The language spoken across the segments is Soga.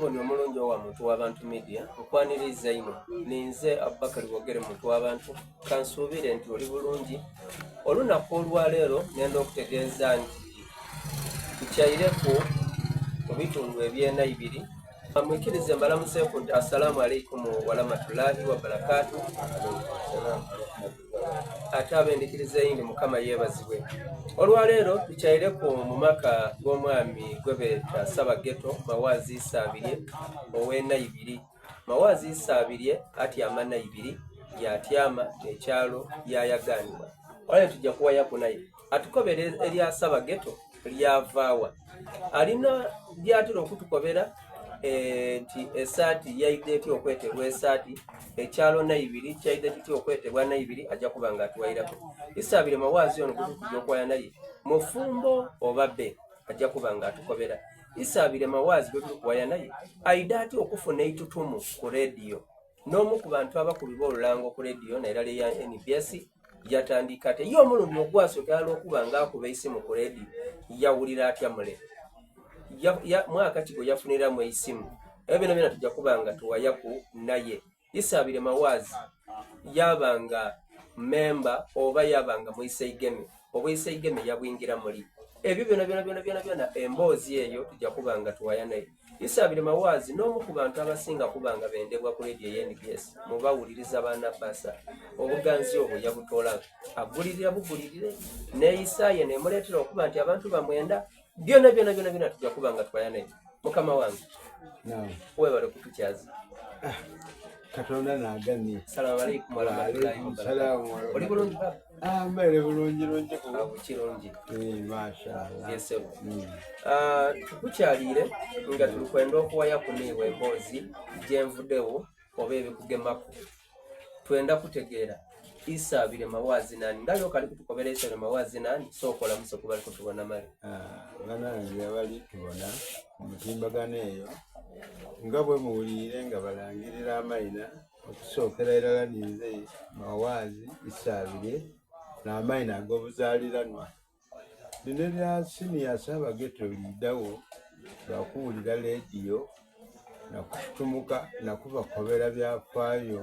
Omuboni omulungi owa Muntu w'Abantu Media, nkwaniriiza inho. Ninze Abubakar Bogere Muntu w'Abantu, kansuubire nti oli bulungi. Olunaku olwaleero nenda okutegeeza nti tukyaireku mu bitundu eby'enaibiri. Mwikirize mbalamuseeku nti assalaamu alaikum warahmatullahi wabarakatu. Ate ab'endhikiriza eyindi Mukama yeebazibwe. Olwaleero tukyaireku mu maka g'omwami gwebeeta Ssabageto Mawaazi Isabirye ow'e Naibiri. Mawaazi Isabirye atyama Naibiri, yaatyama n'ekyalo yaayagaanibwa. Olwaleero tuja kuwayaku naye atukobere erya Ssabageto lyava wa. Alina by'atera okutukobera nti esaati yaidha etya okwetebwa esaati, ekyalo Naibiri kyaidha kitya okwetebwa Naibiri aja kuba nga atuwairaku. Isabirye Mawaazi ono gwetuli kuja okuwaya naye mufumbo oba bbe aja kuba nga atukobera. Isabirye Mawaazi gwetuli kuwaya naye aidha atya okufuna eitutumu ku leediyo? N'omu ku bantu abakubi b'olulango ku leediyo nairala eya nbs yatandika atya? Ye omulundi ogwasookera ddala okuba nga akuba eisimu ku leediyo yawulira atya mule? Mwaka ki gwe yafuniramu eisimu? Ebyo byona byona tujja kuba nga tuwayaku naye. Isabirye Mawaazi yaaba nga memba oba yaaba nga mwiseigeme. Obwiseigeme yabwingira muli. Ebyo byona byona byona byona byona emboozi eyo tujja kuba nga tuwaya naye. Isabirye Mawaazi n'omu ku bantu abasinga kuba nga bendebwa ku leediyo ey'e NBS mu bawuliriza ba Nabbasa. Obuganzi obwo yabutoola agulirira bugulirire n'eyisa ye n'emuleetera okuba nti abantu bamwenda. Byona byona byona byona tujja kuba nga twaya naye. Mukama wange webale kutukyaza. Ah, Katonda n'agamye. Salaamu alaikum warahmatullahi wabarakatuh. Oli bulungi baba? Ah, mbeere bulungi lungi ku kirungi. Eh, mashallah. Yes, sir. Mm. Ah, tukukyaliire nga tuli kwenda okuwaya ku niiwe emboozi gyenvudewo oba ebikugemaku. Twenda kutegeera Isabirye Mawaazi nani nga yo kali kutukobera Isabirye Mawaazi nani sooka olamuse ku bali kutubona male. Ah, banange abali tubona ku mutimbagano eyo nga bwe muwuliire nga balangirira amaina okusookera irala ninze Mawaazi Isabirye n'amaina ag'obuzaaliranwa. Lino erya siniya Ssaabageto liidagho lwa kuwulira leediyo na kututumuka na kubakobera byafaayo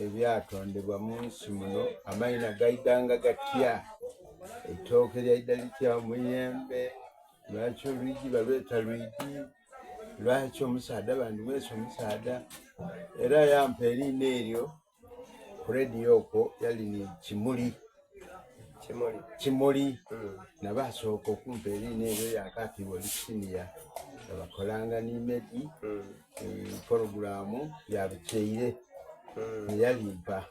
ebyatondebwa mu nsi muno. Amaina gaidhanga gatya? Eitooke lyaidha litya? Omuyembe, lwaki olwigi balweta lwigi? Lwaki omusaadha bandimwese omusaadha? Era yampa eriina eryo. Ku rediyo okwo yali ni Kimuli. Kimuli. Kimuli. Mm. Nabo asooka okumpa eriina eryo yanka ati oli siniya. Nga bakolanga ni Medi mm. e, poroguramu ya bukyeire mm. neyalimpa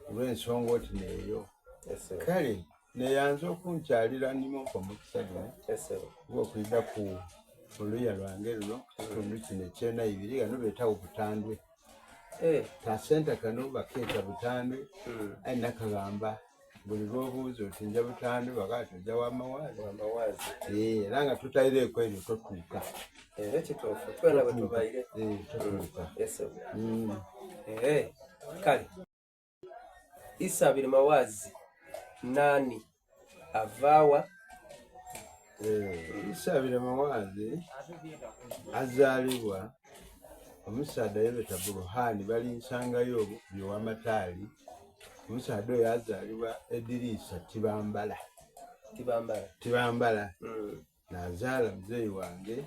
olw'ensonga oti neeyo. Yes, Kale neyanza okunkyalira nimumpa omukisa guno ogw'okwidha ku oluya lwange luno kitundu kino ekyenaibiri ghano beetawo Butandwe. Eh. Kasenta kano bakeeta Butandwe hmm. aye nakagamba buli lwobuuza oti nja Butandwe bagaa ti oja wamawaazi wamawaazi eh, era nga tutaireeko eryo totuuka era kituufu twena bwe tubaire eh, totuuka hmm. kale Isabirye Mawaazi naani? Ava wa? Eh, Isabirye Mawaazi azaalibwa omusaadha yebeta Buruhani balinsangayo obukubi ow'amataali. Omusaadha oyo azaalibwa Edirisa Tibambala. Tibambala. Tibambala. Mm. Nazaala muzeeyi wange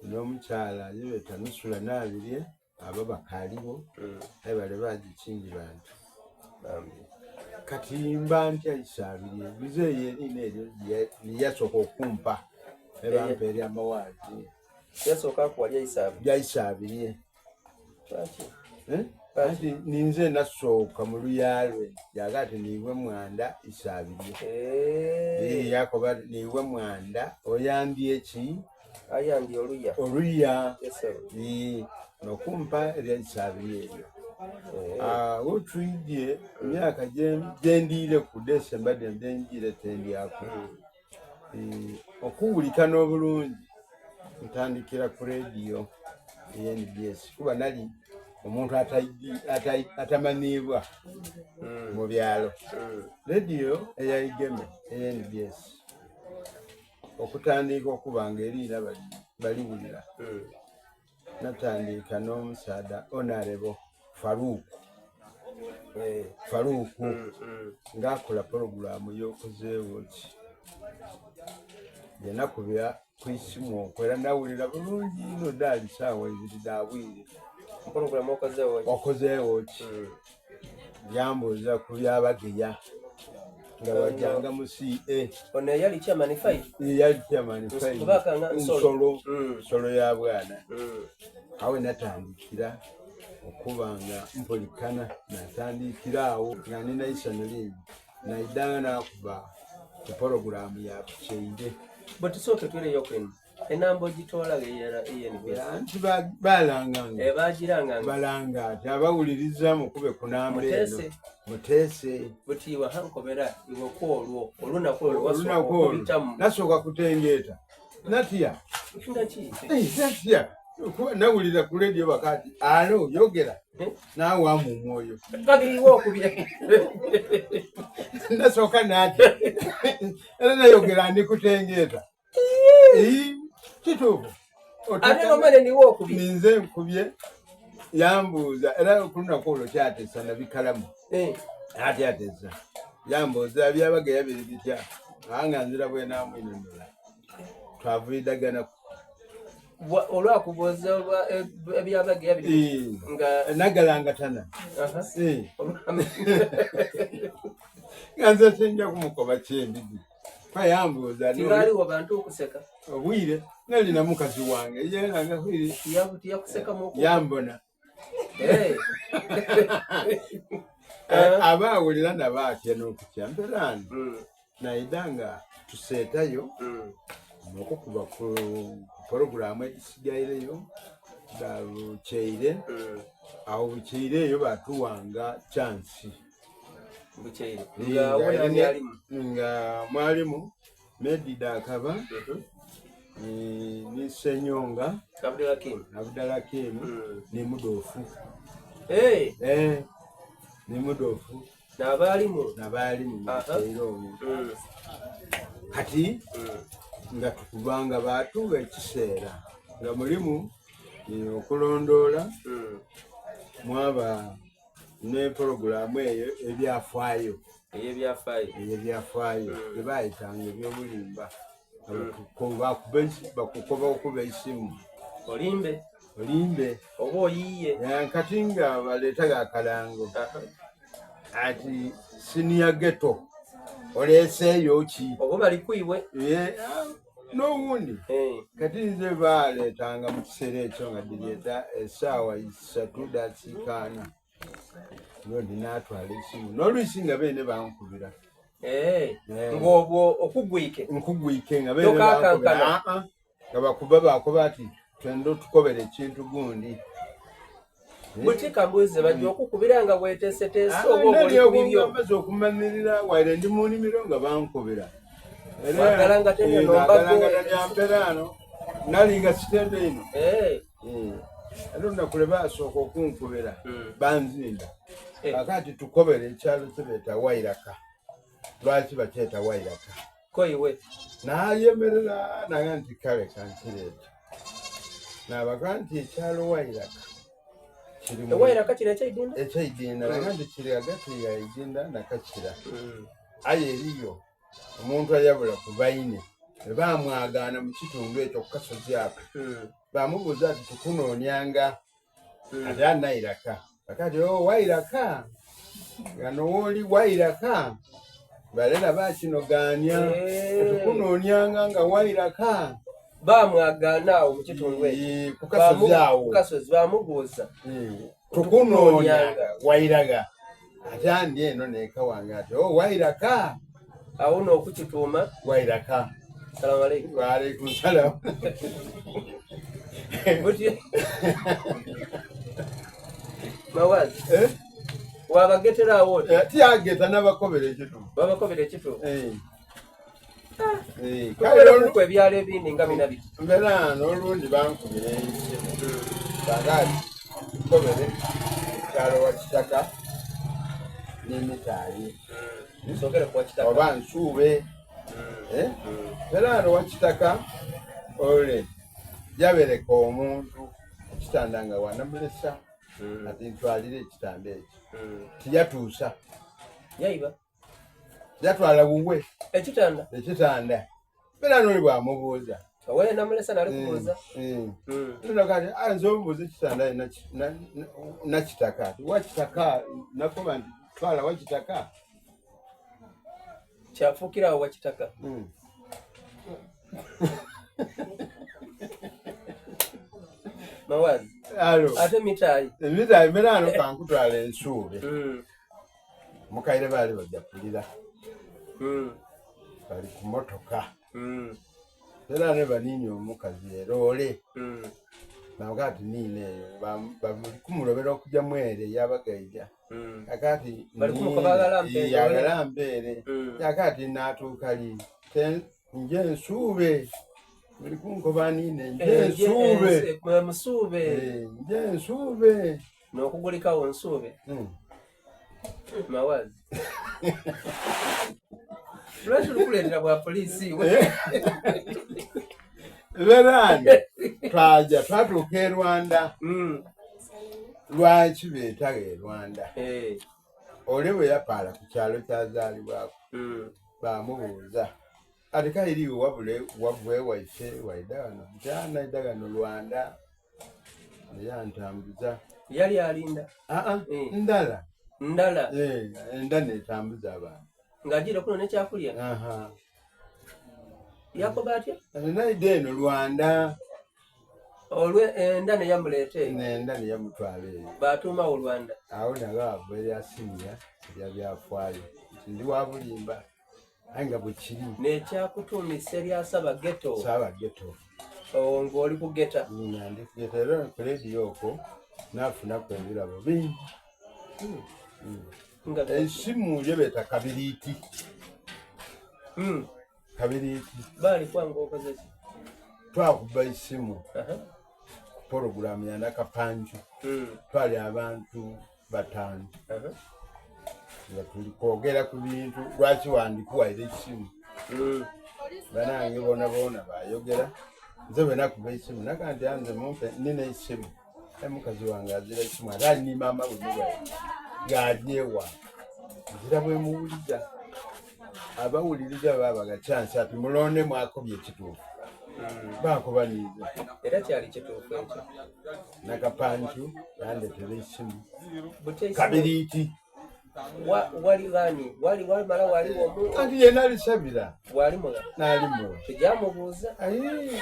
n'omukyala yebeta Nusula Nabirye. Abo bakaaligho mm. aye bale bagikingi bantu kati mba ntya Isabirye muzeeyi eriina eryo lyeyasooka okumpa ebampa eri amawaazi yasooka akuwa lya Isabirye lya Isabirye lwaki eh? Anti ninze nasooka mu luya lwe yaga ati niiwe mwanda Isabirye eh. yakoba niiwe mwanda oyambye ki Ayambye oluya. Oluya. Nokumpa erya Isabirye eryo. Eh. Agho twidhye emyaka gyendiire ku December dhino dhenjiire tendyaku. Hmm. Eh, okuwulikana obulungi ntandikira ku leediyo eye NBS kuba nali omuntu atamanhiibwa hmm. mu byalo. Hmm. Leediyo eya Igeme eye NBS. Okutandiika okuba nga eriina baliwulira. Hmm. Natandika n'omusaadha Onarebo Farouk Farouk ng'akola pologulaamu y'okozeegho ki. Yenakubira ku isimu okwo era nawulira bulungi inho dhaali saawa ibiri dha bwire. Okozeegho ki? Yambuuza ku byabageya nga bajanga mu CA. Ono eyali chairman 5? Eyali chairman 5. Nsolo, nsolo ya bwana. Awo natandikira okuba nga mpulikana, natandikira awo nga nina isanhu lingi. Naidanga nakuba ku pologulaamu ya Bukyeire. Bwe tusooke twireyo kwino. Enamba ogitoola eyenbs. Anti balanganga. Eh, bagiranganga. Balanga ati abawuliriza mukube ku namba eno. Muteese. Buti iwe hankobera iwe ku olwo olunaku olwo wasooka okubitamu. Nasooka kutengeeta. Natya. Nga ki? Eh, natya. Nawulira ku leediyo bakati alo yogera eh? naawe amu omwoyo. Kabiri iwe okubye. Nasooka natya. Era nayogera ndi kutengeeta. Kituufu. Ate nomane niwe okubye. Ninze nkubye yambuuza era ku lunaku olwo kyatesa nabikalamu eh. ate atesa yambuuza byabageya biri bitya anga nzira bwenamwinondola twavuidagana olwakubuuza eh, ebyabageya biri eh. nga nagalangatana nga nze sinja kumukoba kyembidi Yambuuza tibaaliwo bantu okuseka obwire nali na mukazi wange yenanga hwire yakusekamu yambona aba awulira naba atya n'okutya mperaani hmm. naida nga tuseetayo hmm. nokukuba ku poroguramu egisigaireyo ba bukyeire hmm. awo bukyeire eyo batuwanga chansi Bukyeire nga wona ani alimu nga mwalimu Medi Dakaba mhm. ni Senyonga Abdulhakim Abdulhakim mm. ni Mudofu hey. Eh, ni Mudofu nabaalimu nabaalimu Bukyeire omwo mm. kati mm. nga tukubanga batuwa ekiseera nga mulimu eh, okulondoola mm. mwaba ne pologulaamu eyo ebyafaayo eyebyafaayo eyebyafaayo mm. gyebayitanga ebyobulimba mm. bakukoba okuba esimu olimbe olimbe oba oyiye kati nga baleetaga akalango ati siniya geto oleeseeyo ki oba bali kwiwe ah, n'owundi eh. kati nze baaleetanga mu kiseera ekyo nga diryeta esaawa isatu dakiikaana londi n'atwala esimu n'oluisi nga beene bankubira eh, eh. ng'obwo okugwike nkugwike nga beene bankubira ah, ah. nga bakuba bakuba ati twenda otukobera ekintu gundi Buti kambuuze bajja okukubira nga bweteeseteese ah, oba oli ku bibyo. Maze okumanirira waire ndi mu nnimiro nga bankubira. Era eh, nali nga sitende ino. Eh. Eh. Era olunaku lwe baasooka okunkubira hmm. banzinda. Kakati tukobere ekyalo kye beeta Wairaka. Lwaki bakyeta Wairaka? Ko iwe. Nayemerera naga nti kale kankireeta. Nabaga nti ekyalo Wairaka Wairaka kiri ekyaidinda? Ekyaidinda naga nti kiri hagati ya Idinda na Kakira. Mm. Aye eriyo omuntu ayabula ku baine bwe bamwagaana mu kitundu ekyo ku kasozi ako mm. bamubuuza ati tukunoonyanga mm. ate anairaka akati o oh, wairaka gano wooli wairaka balera bakinogaanya eh. tukunoonyanga nga wairaka bamwagaana awo mu kitundu ekyo ku kasozi awo ku kasozi bamubuuza tukunoonyanga wairaga ate andi eno neka wange ati o oh, wairaka awo n'okukituuma wairaka salamu aleikum waalaikum salam mawazi eh? wabageterawo eh, tiyageta nabakobera ekituufu babakobera ekituufu eh. Ah. Ebyalo ebindi nga bina biti mbeera n'olundi bankubira esimu bagaati kobere kyalo wa kitaka n'emitaayi oba nsuube eh? era ano wa kitaka ole yabereka omuntu. Ekitanda nga wanamulesa ati ntwalire ekitanda ekyo. Tiyatuusa. Yaiba. Yatwala wuwe. Ekitanda. Ekitanda. Era noli bwamubuuza. Owe namulesa nali kubuuza. Kati nze obuuza ekitanda nakitaka. Wakitaka nakoba nti twala wakitaka. Kyafuukira awo wakitaka. Mawazi. Alo. Ate mitaayi. Mitaayi mirano kankutwala ensuube. Mukaire baali bajja kulira. Bali ku motoka. Era ne baniini omukazi era ole. Naga ati niina eyo bali kumulobera okujja mwere eyabagaija. Akati Bali kumukoba agala mpeere. Agala mpeere. Akati naatuuka li nje nsuube. Bali kunkoba niine nje nsuube. Musuube. Nje nsuube. N'okugulikawo nsuube. Mawazi. Lwaki olukuleetera bwa poliisi iwe? Berani twaja twatuuka e Rwanda. Lwaki beetaga e Rwanda? Ole bwe yapaala ku kyalo kyazaalibwako baamubuuza ati kairi iwe wabule wava ewaife waida wano nti naida ghano Rwanda eyantambuza. Yali alinda? Aa, ndala. Ndala? Enda netambuza abantu. Ng'agiire okuno n'ekyakulya? Yakoba atya? Naida eno Rwanda. Olwe enda ne yamuleeta eyo. Nenda ne yamutwala eyo. Baatuumawo Rwanda. Awo nabo ava erya siniya erya byafaayo. Nti ndi wa bulimba. Aye nga bwe kiri. N'ekyakutuumisa erya Ssabageto. Ssabageto. Owo ng'oli kugeta. Nga ndi kugeta era ku leediyo okwo naafunaku ebirabo bingi. Esimu gye beeta kabiriiti. Kabiriiti. Baali kwanga okoze ki? Twakuba esimu ku pologulaamu ya Nakapanju. Twali abantu bataano. Nga tuli kwogera ku bintu lwaki wandikuwaire esimu. Banange boona boona bayogera. Nze bwe nakuba esimu naga nti anze mumpe nina esimu. Mukazi wange azira esimu ate ali ni maama we mulwaire ng'alyewa. Nzira bwe muwuliza. Abawuliriza baabaga chance ati mulonde mwakobye ekituufu. Baakoba niize. Era kyali kituufu ekyo. Nakapancu yandetera esimu. Kabiriiti. Wali gani? Wali wamala wali omu. Anti ye nalisabira. Wali mula. Nalimuwa. Tejamubuuza. Ayi,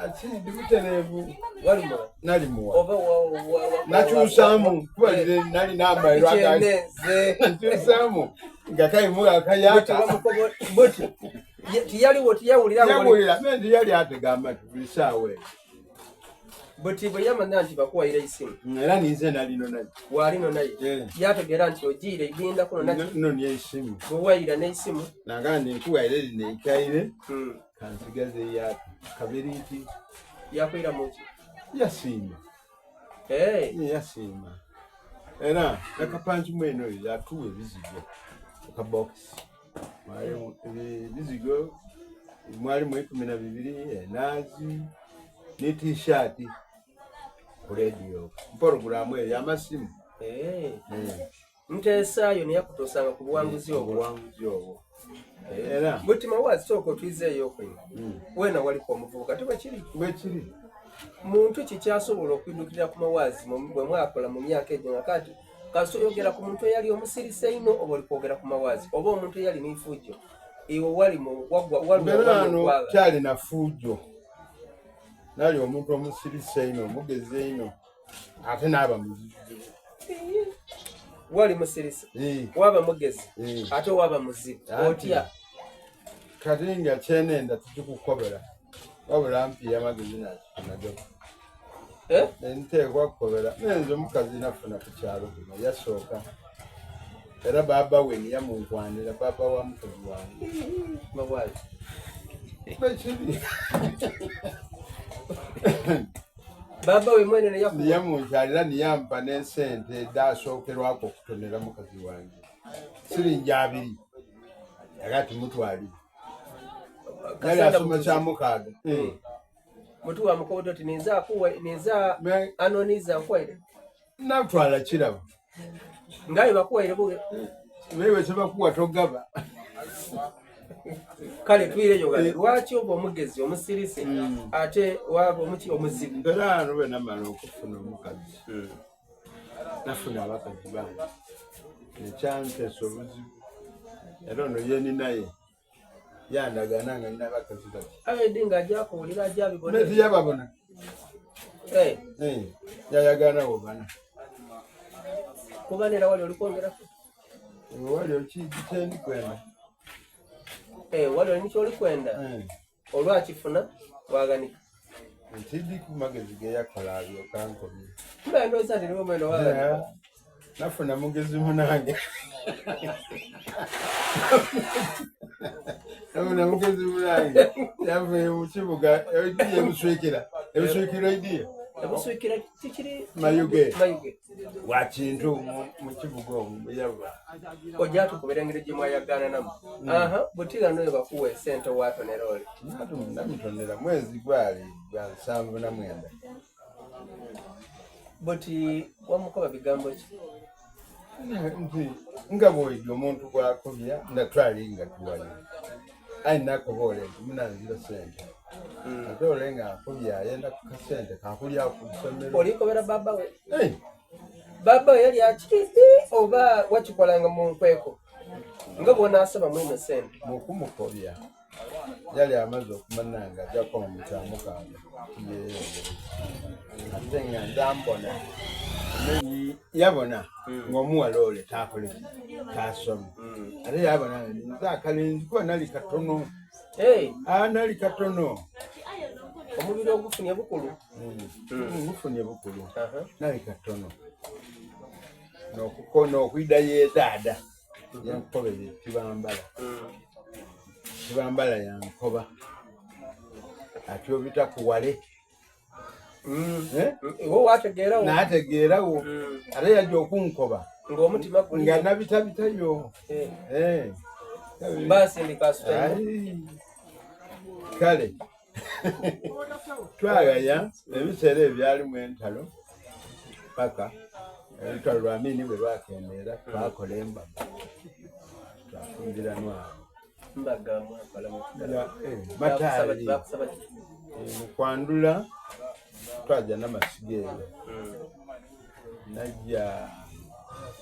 ati ndi butereevu. Wali mula. Nalimuwa. Oba wa wa Nakyusaamu kuba nali nambairwa Ekyeneze. Nakyusaamu nga kayimu akayaka. Buti. Tiyaliwo tiyawulira. Yawulira, mbe yali atega amatu buli ssaawa eyo. Buti bwe yamanya nti bakuwayira esimu. Era ninze nalino naye. Walino naye. Yategeera nti ogiire igenda kuno naki. No ni esimu. Bwe wayira n'esimu. Naga ndi nkuwayira erino ekaire. Kansigaze ya kabiriiti. Yakwira mu ki? Yasiima. Yasiima. Era nakapanki mwene oyo yatuwa ebizigo akabokisi. Mwalimu ebizigo mwalimu 12 enaazi ne t-shirt ku leediyo pologulaamu eyo y'amasimu. Nteesaayo naye akutuusanga ku buwanguzi obwo. Obuwanguzi obwo. Era Mutima wasooka otwizeeyo okwenyo. Weena waliko omuvubuka tebwe kiri? Bwe kiri. Muntu ki kyasobola okwidukirira ku mawaazi bwe mwakola mu myaka egyo nga kati kasita oyogera ku muntu eyali omusirise einho oba oli kwogera ku mawaazi oba omuntu eyali n'ifujo iwe wali mu wagwa wali Mberano kyali na fujo. Nali omuntu omusirise einho omugezi einho ate n'aba muzibu. Wali musirise waba mugezi ate waba muzibu otya? Kati nga kyenenda tikikukobera wabula mpiya amagezi nakifunageku. Nteekwa kukobera nenze omukazi nafuna ku kyalo kuno yasooka era baaba we niyamunkwanira baaba wa mukazi wange. Mawaazi. Bwekiri. Baaba we mwene neyakuwa. Niyamunkyalira niyampa n'esente edasookerwako okutonera mukazi wange. Siringi 2. Yakati mutwalire. Yali asoma kya mukaaga. Mutu wamukoba oti ninze akuwa ninze anoniza nkuwaire. Natwala kirabo. Ngaye bakuwaire buge. Wewe kyebakuwa togaba. Kale twireyo gale eh. lwaki oba omugezi omusirise mm. ate waba omuki omuzibu. Era ano bwe namala okufuna omukazi. Mm. Nafuna abakazi bange. Ekyampesa obuzibu. Era ono yeninaye. Yandagana nga nina abakazi bati. Aye ndi nga aja kuwulira aja abibona. Neti yababona. Eh. Eh. Yayagana wobana. Kuba nera wali oli kwongera. Wali okiji kyendi kwenda. Eh, wali oli kyoli kwenda. Eh. Olwakifuna waganika. Ntidi ku magezi ge yakola alyoka nkomye. Mba ndowooza nti niwe mwene waganika. Nafuna mugezi munange. Nafuna mugezi munange. Yavuye mu kibuga egiye buswikira. Ebuswikira idiye. Ebuswikira kikiri Mayuge. Mayuge. Wa kintu mu kibuga omwo yava. Ojja tukubira engeri gye mwayagaananamu. Mm. Aha, butira noyo bakuwa esente watonera oli. Namutonera mwezi gwali gwa 79. Buti wamukoba bigambo ki? Nti nga bw'oyidde omuntu gw'akobya nga twali nga tuwayo aye nakoba ole nti munanzira sente hmm. ate ole nga akobya ayenda ku kasente kakulya ku ssomero. Olikobera baba we? Baba we yali akidi oba wakikolanga mu nkweko nga bw'onaasaba mwino sente? Mu kumukobya yali amaze okumanya nga ajja kukoma mu kyamukaaga yeeyongere ate nga nzambona yabona hmm. ng'omuwala ole taakole taasoma hmm. ate yabona nze akalenzi kuba nali katono nali katono omubiri ogufunye bukulu hmm. gufunye bukulu nali katono n'okwida yedaada yankoba ebyo kibambala kibambala yankoba ati obita kuwale mm. eh? mm. wategeerawo nategeerawo mm. ate yajja okunkoba ng'omutima nga nabitabitayo eh. Eh. basindika kale twagaya ebiseera ebyo byalimu entalo paka olutalo lwa Amini bwe lwakendeera twakola embaga twafumbiranu awo eh, mataali eh, mukwandula twajja namasiga eyo hmm. najja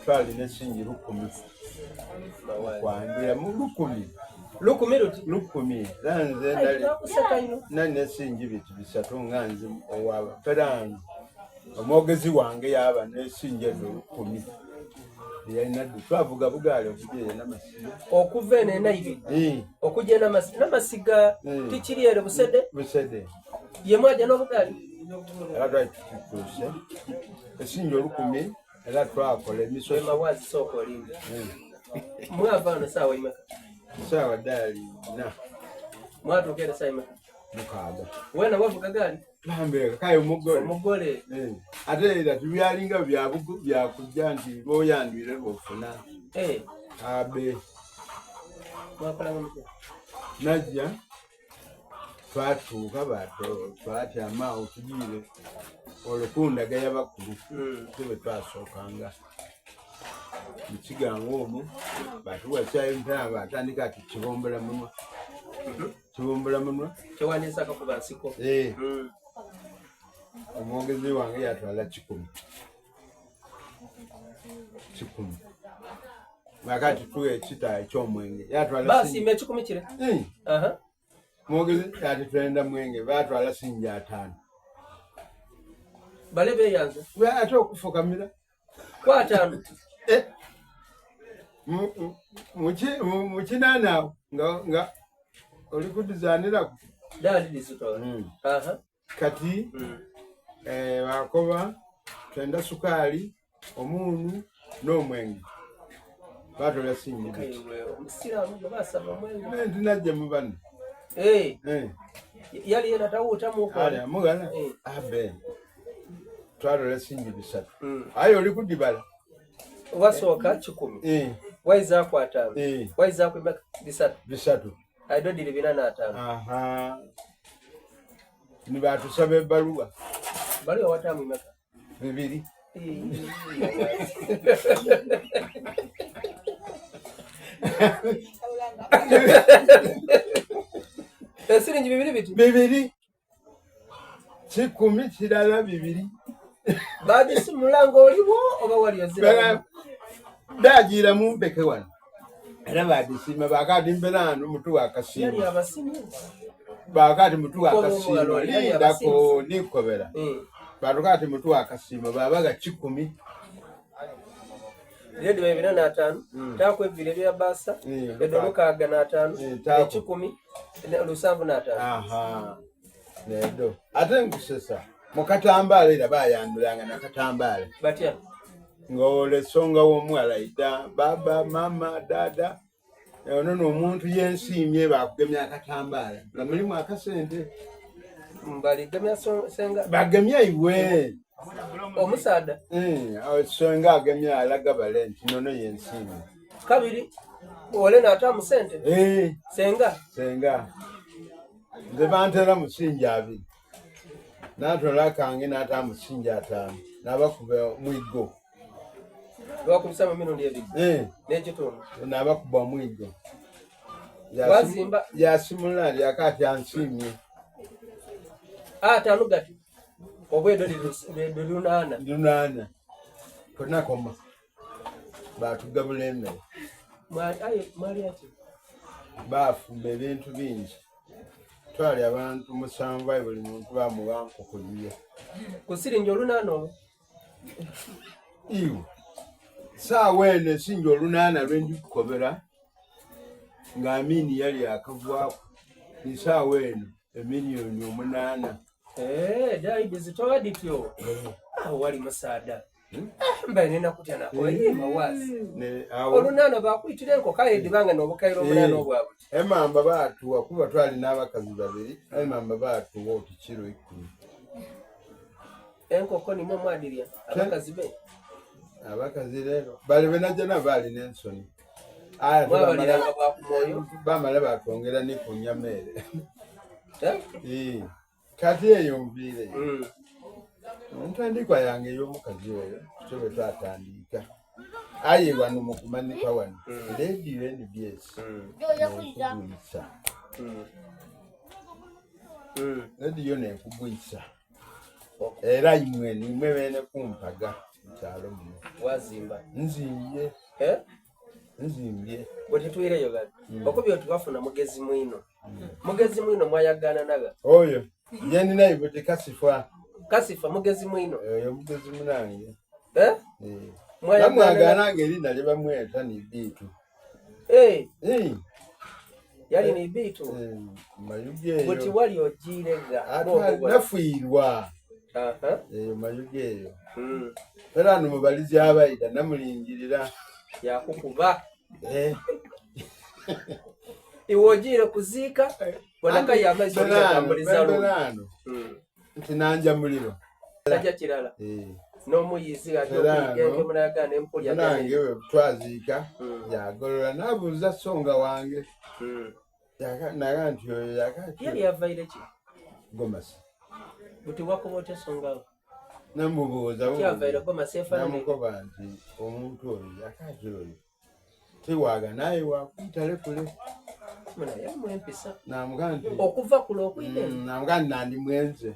twalina esingi lukumi kwandula mu lukumi lukumi luti lukumi era nze nali nesingi biti bisatu nga nze owabaperaano omwogezi wange yaba nesingi ezo lukumi yalina ddu twavuga bugaali okujja eyo namasiga okuva eno enaibi eh. okujja namasiga eh. tikiri ero busede busede ye mwaja n'obugaali era twali tutuuse esingi olukumi era twakola emisoso mawazi sooka olinda hmm. mwava wano saawa imeka saawa daali na mwatuuka era saawa imeka mukaaga wena wavuga gaali bambeeka kaye omugole omugole eh. ate era tibyalinga byakujja nti lwoyandwire lwofuna eh. abe najja twatuuka twatyama awo tugiire olwo kundaga yabakulu hmm. si bwe twasookanga mukigango omwo batuwa kyayi mpaa batandika ati kibombola munwa mhm. kibombola munwa kyewandiisako kuba nsiko eh. hmm. omwogezi wange yatwala kikumi kikumi akati tuwe ekita ekyomwenge yatwala basiima ekikumi kire eh. mwogezi ati twenda mwenge batwala sinja ataano bale beyanza ate okufukamira kwataano eh. mukinaana awo nga oli kudizaniraku hmm. kati hmm. eh, bakoba twenda sukaali omuunu n'omwenge batola sinyitinajje mu bano eh. Eh. yali yena tawuutamuamugala abe twatola sinyi bisatu hmm. aye oli kudibala wasooka kikumi waizaku ataano waizaku bisatu bisatu aidodiri bina n'ataano. Ni batusaba ebbaluwa. Baluwa wataamu imeka? Bibiri. Esiringi bibiri biti? Bibiri. Kikumi kirala bibiri. Bagisimula ng'oliwo oba wali ozira? Dagiira mu mpeke wano. Era badisiima bakati mberaano mutuwa akasiimo. Bakati mutuwa akasiimo lindako nikobera. Hmm. Batukati mutuwa akasiimo babaga kikumi. Biro dhiba bibina n'ataanu hmm. taaku ebibiri ebya baasa hmm. edo lukaaga n'ataanu ekikumi lusanvu n'ataanu. Nedo ate nkusesa mukatambaala era bayandulanga nakatambaala. Batya? Ng'olesonga w'omuwala ida baba mama dada ono n'omuntu yensiimye bakugemya akatambaala nga mulimu akasente baligemya senga bagemya iwe omusaadha eh, senga agemya alaga bale nti nono yensiimye kabiri ole n'ataamu sente eh. senga senga nze bantera musingi abiri n'atola akange n'ata musingi ataano n'abakuba omwiggo lwakubisa mu mirundi ebiri eh. n'ekitundu n'abakuba omwiggo wazimba yasimula lyaka ati ansiimye ataano gati obwedo lunaana lunaana tonakoma batugabula emmere baafumba ebintu bingi twali abantu musanvu aye buli muntu bamuwa nkoko yiye ku siringi olunaana olwo iwe saawa eno esingi olunaana lwendikukobera nga amini yali akavwaku ni saawa eno emiliyoni omunaana eh, daidi zitowa dityo eh. awo wali musaada Hmm? Eh, mbaye nina kutya nako eh, eh mawazi olunaana bakwitira enkoko aye dibanga n'obukaire omunaana obwabwe emamba baatuwa kuba twali n'abakazi babiri emamba baatuwa oti kiro ikumi enkoko nimwe mwadirya abakazi be abakazi leero bali benajja nabo baalina ensoni bamala batwongera ne ku nyama ere kati eyo nviire mm. ntandikwa yange ey'omukazi oyo tutyo bwe twatandika aye wano mukumanika wano mm. lediyo nbs mm. nenkugwisa lediyo nenkugwisa era imwe nimwe bene kumpaga mukyalo muno wazimba nzimbye eh? nzimbye bwe tetwireyo gano okubyo tubafuna mugezi mwino mugezi mwino mwayagana naga oyo yendi naye bwe kasifa kasifa mugezi mwino oyo mugezi munange eh, eh. mwayagana ngeri nali bamweta ni bitu eh eh yali ni bitu eh, mayuge buti wali ojirega nafiirwa eyo mayuge eyo hmm. era no mubalizi abaida namulingirira yakukuba eh. Iwe ogiire kuziika bonakayo amaiso gatambuliza luno hmm. nti nanja muliro tajja kirala eh. n'omuyizi ate okuyiga emunagana empulya nange we twaziika hmm. yagolola nabuuza songa wange hmm. naga nti oyo yakati yali yavaire ki gomasi buti wakuba otya songawo namubuuza namukoba nti omuntu oyo yakati oyo tewaaga naye wakuyitale kule namuga nti okuva kule okuyita mm, namuga nti nandimwenze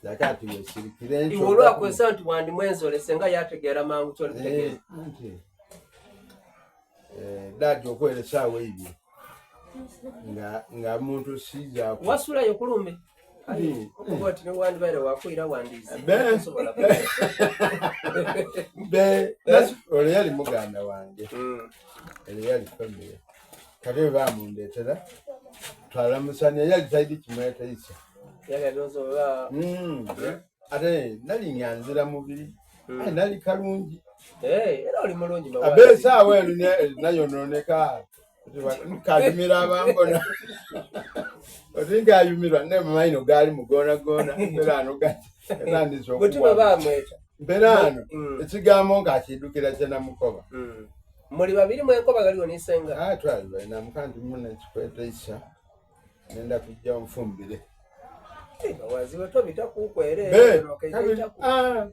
yakati wesirikire iwe olwakwesa nti wandimwenze olese nga yategeera mangu kyolikutegeera eh, nti eh, dadi okwera esaawa ebyo nga nga muntu siza wasulayo kulumbe okuba oti newandibaire wakwira wandize be olwo yali muganda wange hmm. olwo yali famire kati bwe bamundetera twalamusanya yali taidi kimwetaisa hmm. ate nali nga nzira mubiri hmm. nali kalungi eh, era oli mulungi abe esaawa eno nayononeka nkayumira abambona oti nkayumirwa ne mumaino gaali mugona gona mperaano gatandise okuwa mperaano mm. ekigambo ng'akidukira kye namukoba mm. muli babiri mwenkoba galiwo nisenga ah, twali balina muka nti muna ekikweta isa nenda kujja nfumbire. Waziwe tobita kukwere. Ah.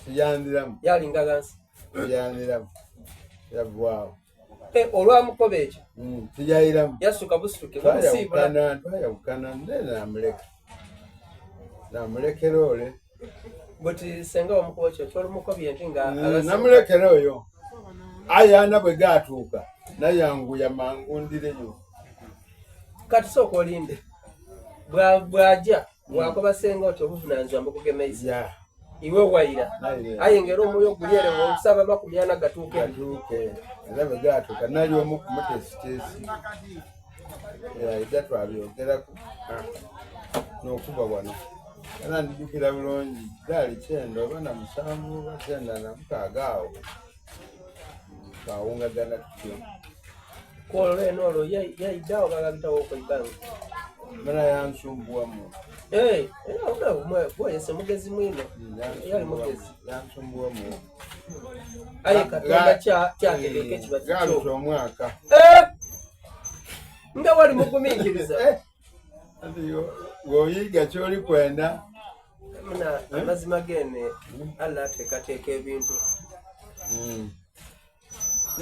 Tiyandiramu. Yalinga ghansi. Tiyandiramu. Yavaawo. Eh, olwamukoba ekyo. Mm, tiyayiramu. Yasuka busituke. Twayawukana, twayawukana naye namuleka. Namulekera ole. Buti senga wamukuba kyo kyolumukobye nti nga mm, namulekera oyo. Aye ana bwe gaatuuka nayanguya mangu ndireyo. Kati sooka olinde bw'aja bwakoba senga oti obuvunanyizibwa mbukugemeiza iwe waira aye ngera omwoyo guli ere okusaba 40 gatuuke gatuuke era bwe gatuuka nali omu kumutesitesi aida twabyogeraku ah, n'okuba wano era ndijukira bulungi gaali kyenda oba na musanvu oba 96 awo twawungagana tutyo kwolwo eno olwo yaidha oba ghabitawo okwo eibanga mala yansumbuwamu eh, gweyese mugezi mwino yali mugezi yansumbuwamu aye katonda kyategeka ekiba kikyo omwaka eh! nga wali mugumiikiriza eh! Bw'oyiga kyoli kwenda muna amazima gene Allah ateekateeka ebintu hmm.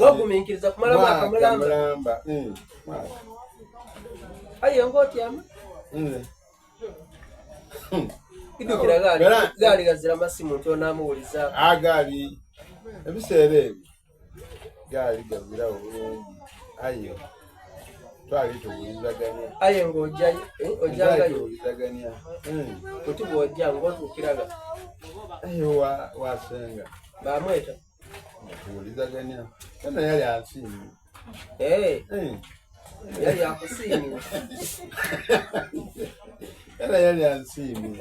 Wagumiikiriza kumala mwaka mulamba hmm, aye ng'otyama idukira gaali gazira masimu nti onaamuwulizaako agaali ebiseera ebyo gaali gazirawo bulungi aye twali tuwulizaganya aye ng'ojayo eh, ojangayo tuwulizaganya hmm. kuti bw'ojja ng'otuukiraga aye wasenga bamweta tuwulizaganya ena yali ansiimye eh. Eh. Yali akusiimye era yali ansiimye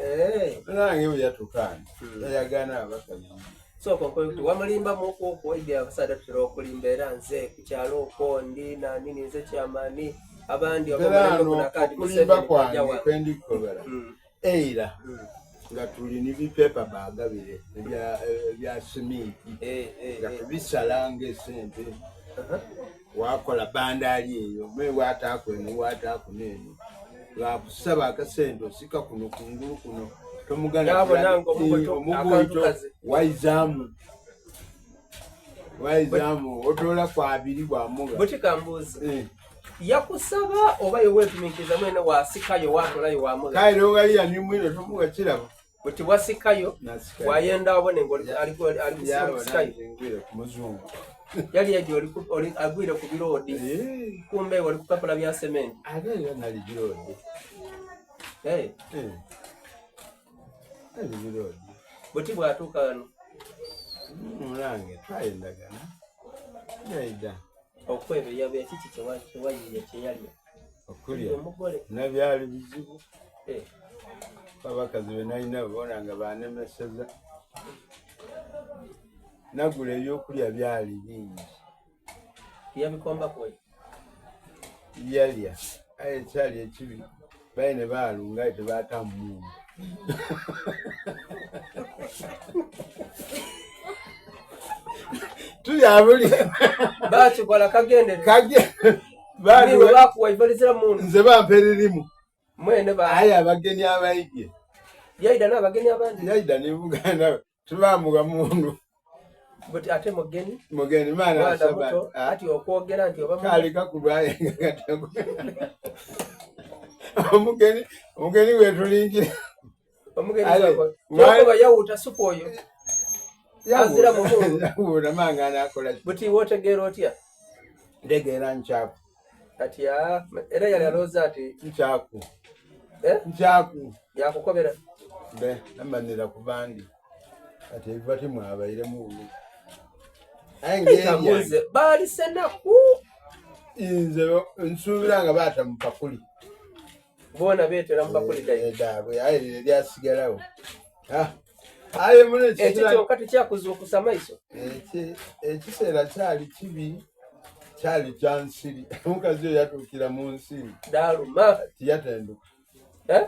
nange bwe yatukaana hmm. yayagana abakazi sooka onkole kuti wamulimba muku okwo abasaadha tutera okulimba era nze ku kyalo okwo ndi nani ninze kyamani abandi okulimba kwange kwendikukobera hmm. eira hmm. nga tuli ni bipepa bagabire ebya siminti eh, eh, nga eh. tubisala nga esente uh-huh. wakola bandaali eyo me wataaku eno wataaku neeno lwakusaba akasente osika kuno kungulu kuno tomugana omuguito waizaamu waizaamu otoola ku abiri bwamuga butikambuuza eh. yakusaba oba yewetuminkiriza mwene wasikayo watolayo wamuga kaire ogaliya ni mwine tomuga kirabo buti wasikayo wayenda abone ngo alikusikayo yali yaje oli agwire ku birodi eh. kumbe oli kukapula bya cement ate era nali birodi eh. Eh. nali birodi buti bwatuuka wano mulange twayendagana yaida okwebeyabeya kiki kyewayiye kyeyalya okulya nabyali bizibu eh. abakazi benalina bona nga banemeseza nagula ebyokulya byali bingi yabikombaku yalya aye ekyali ekibi baye ne baalunga aye tebaatamu mundu tulyabuli bakikola kagendere bakuwa ivalizira mundu nze bampa eririmu mwene ba aye abagenyi abaidye yaida n'abagenyi abandi yaida ne buganda tebamuwa mundu but ate mugeni mugeni maana asaba ah. ati okwogera nti oba kali kakulwaye omugeni omugeni wetulingira omugeni kyokoba yawuta supu oyo azira mu mundu yawuta manga anakola buti wotegeera otya ntegeera nkyaku kati ah, era yali alowooza ati nkyaku eh? nkyaku yakukobera be namanira ku bandi kati ebiva timwabairemu bubi aye baali senaku nze nsuubira nga baata mu pakuli boona beetera mu bakuli eh, daabwe aye lino lyasigalawo ah, aye muno ekyo kyokka tekyakuzuukusa maiso ekiseera kyali kibi kyali kya nsiri omukazi oyo yatuukira mu nsiri daaluma tiyatenduka eh?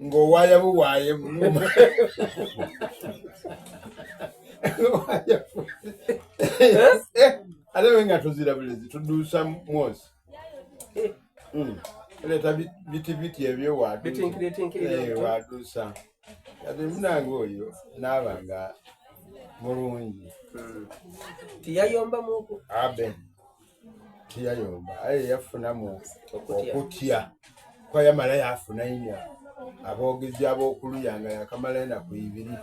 ng'owaaya buwaaye muluma eh? ate we nga tuzira bulezi tuduusa mwosi Eh. Oleeta biti biti ebyo waduusa. Kati munange oyo naaba nga mulungi. Tiyayombamuku? Abe tiyayomba, aye yafunamu okutya kuba yamala yafuna inho aboogezi ab'okuluya nga yakamala enaku ibiri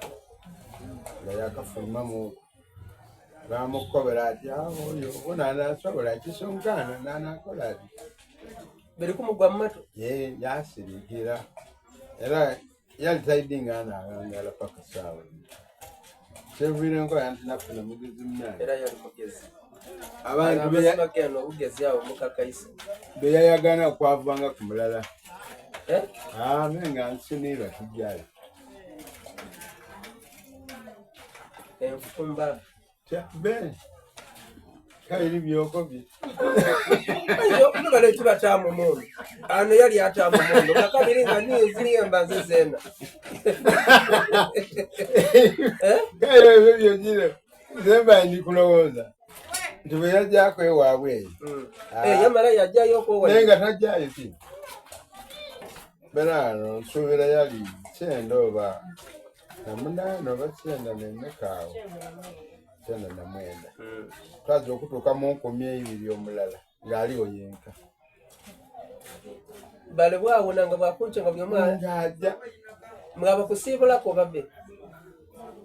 nga yakafulumamuku. Baamukobera ati, Agho oyo obona anaasobola kisonkana n'anaakola ati. Biri kumugwa mu matu? Yee, yaasirikira era yali taidhi nga anaaghangaala paka saawa eno. Kyenviire nkola nti nafuna mugezi munange. Era yali mugezi. Abantu Amazima geno obugezi awo mukakaisa. Be yayagana okwavanga ku mulala. Eh? Ame nga nsiniirwa tujjala. Enfumba. Ben. Kairi byokobye. Nubale kiba tamu mundu. Ano yali atamu mundu. Nga kabiri nga niyo ziri emba nze zeena. Eh? Kairi ebyo byonyine. Nze mba ndi kulowooza nti bwe yajjako ewaabwe eyo. Yamala yajjayo okwowa. Naye nga tajjayo ki. Bera ano nsuubira yali kyenda oba na munaana oba kyenda nemeka awo. 99. Twaza okutuuka mu 2000 omulala ng'aliwo yenka. Bale bwawona nga bwakunca nga buli omu ng'ajja. Mwaba kusiibulako babe.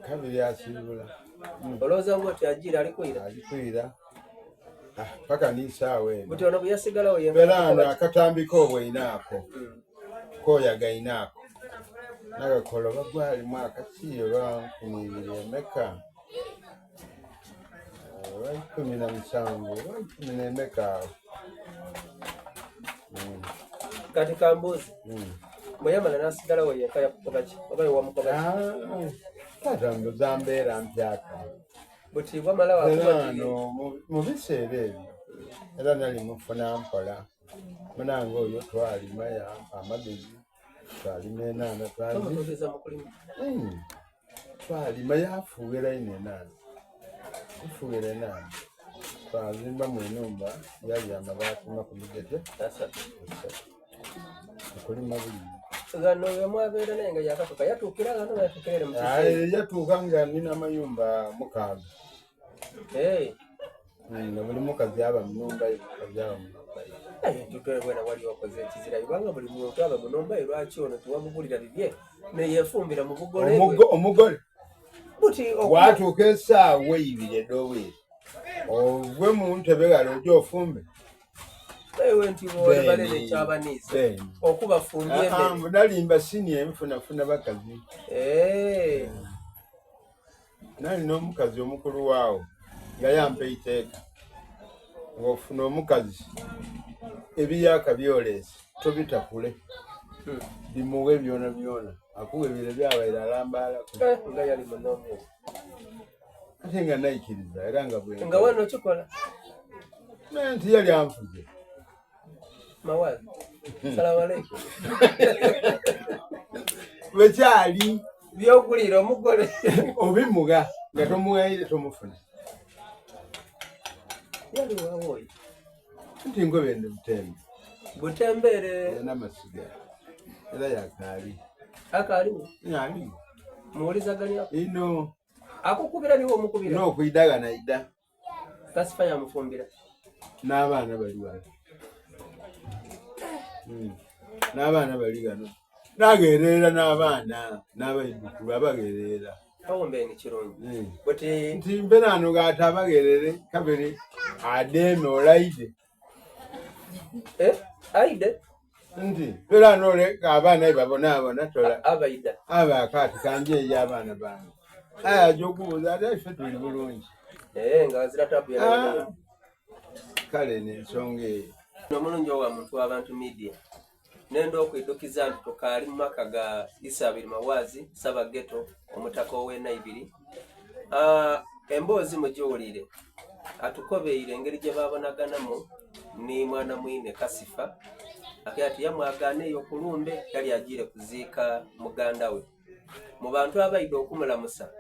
Kabiri asiibula. Olowooza ng'oti ajiira ali kwira? Ali kwira. Paka ni saawa eno. Buti ono bwe yasigalawo yenka. Bera ano akatambi k'obwaina ako. K'oyagaina ako. Nagakola oba gwalimu akaki oba 2000 emeka. Oba 17 oba ikumi n'emeka awo. Kati kambuuzi. Bwe yamala n'asigalawo yenka yakukoba ki? Oba ye wamukoba ki? Tatambuza mbeera mpyaka. Buti bwamala wakuba Era ano mu biseera ebyo era nali mufuna mpola. Munange oyo twalima yampa amagezi twalima enaana Twamutogeza mu kulima. Twalima yafuuwera ino enaana. Kufuuwera enaana. Twazimbamu enumba yali amabaati makumi gatya? Asatu. Asatu. Okulima buli. Ghano we mwabeera naye nga yakatuuka yatuukira ghano oba yatuukira ere mu kiseera? Yatuuka nga nina amayumba 6. Nga buli mukazi aba mu nnumba ye, mukazi aba mu nnumba ye. Aye tutwale bwena wali okoze ekizira kubanga buli muntu aba mu nnumba ye lwaki ono tiwamugulira bibye neyeefumbira mu bugole bwe. Omugole. Buti Watuuka essaawa eibiri ed'obwire ove mu ntebe ghale ojje ofumbe. Ewe nti boole balere ekyabaniiza okubafumbya emmere. Mbu nalimba sini enfunafuna bakazi. Nali n'omukazi omukulu waawo nga yampa eiteeka ng'ofuna omukazi ebiyaka byoleese tobitakule bimuwe byona byona akuwa ebiro byabaire alambaalako. Nga yali munoomi. Ate nga naikiriza era nga bwe Nga wano okikola? Nti yali anfuze. Mawazi. Salamu aleikum. Bwekyali. By'okulira omugole. Obimuga nga tomuwaire tomufuna. Yali waawo oyo. Nti ngobe ndi Butembe. Butembere. Namasiga. Era yakaali. Akaaliwo? Aliwo. Muwulizaganya? Ino. Akukubira niwe omukubira? N'okwidagana ida. Kasifa yamufumbira. N'abaana bali wano. N'abaana bali ghano. Nagerera n'abaana n'abaidhukulu abagerera. Awo mbe ni kirungi. Buti Nti mbeera ano g'ate abagerere kabiri adeeme olaide. Aide? Nti mbeera ano ole abaana be babonaabona tola. Abaida. Aba akaati kanje eri abaana bange. Aye aja okubuuza ate ffe tuli bulungi. Nga wazira tabu ya. Kale n'ensonga eyo. Omulungi owa muntu w'abantu media. Nenda okwidukiza nti tukaali mu maka ga Isabiri Mawazi Ssabageto omutaka ow'enaibiri. Emboozi mugiwulire atukobeire engeri gye baabonaganamu ni mwana mwine Kasifa ake ati yamwagaana eyo ku lumbe yali agiire kuziika muganda we. Mu bantu abaidha okumulamusa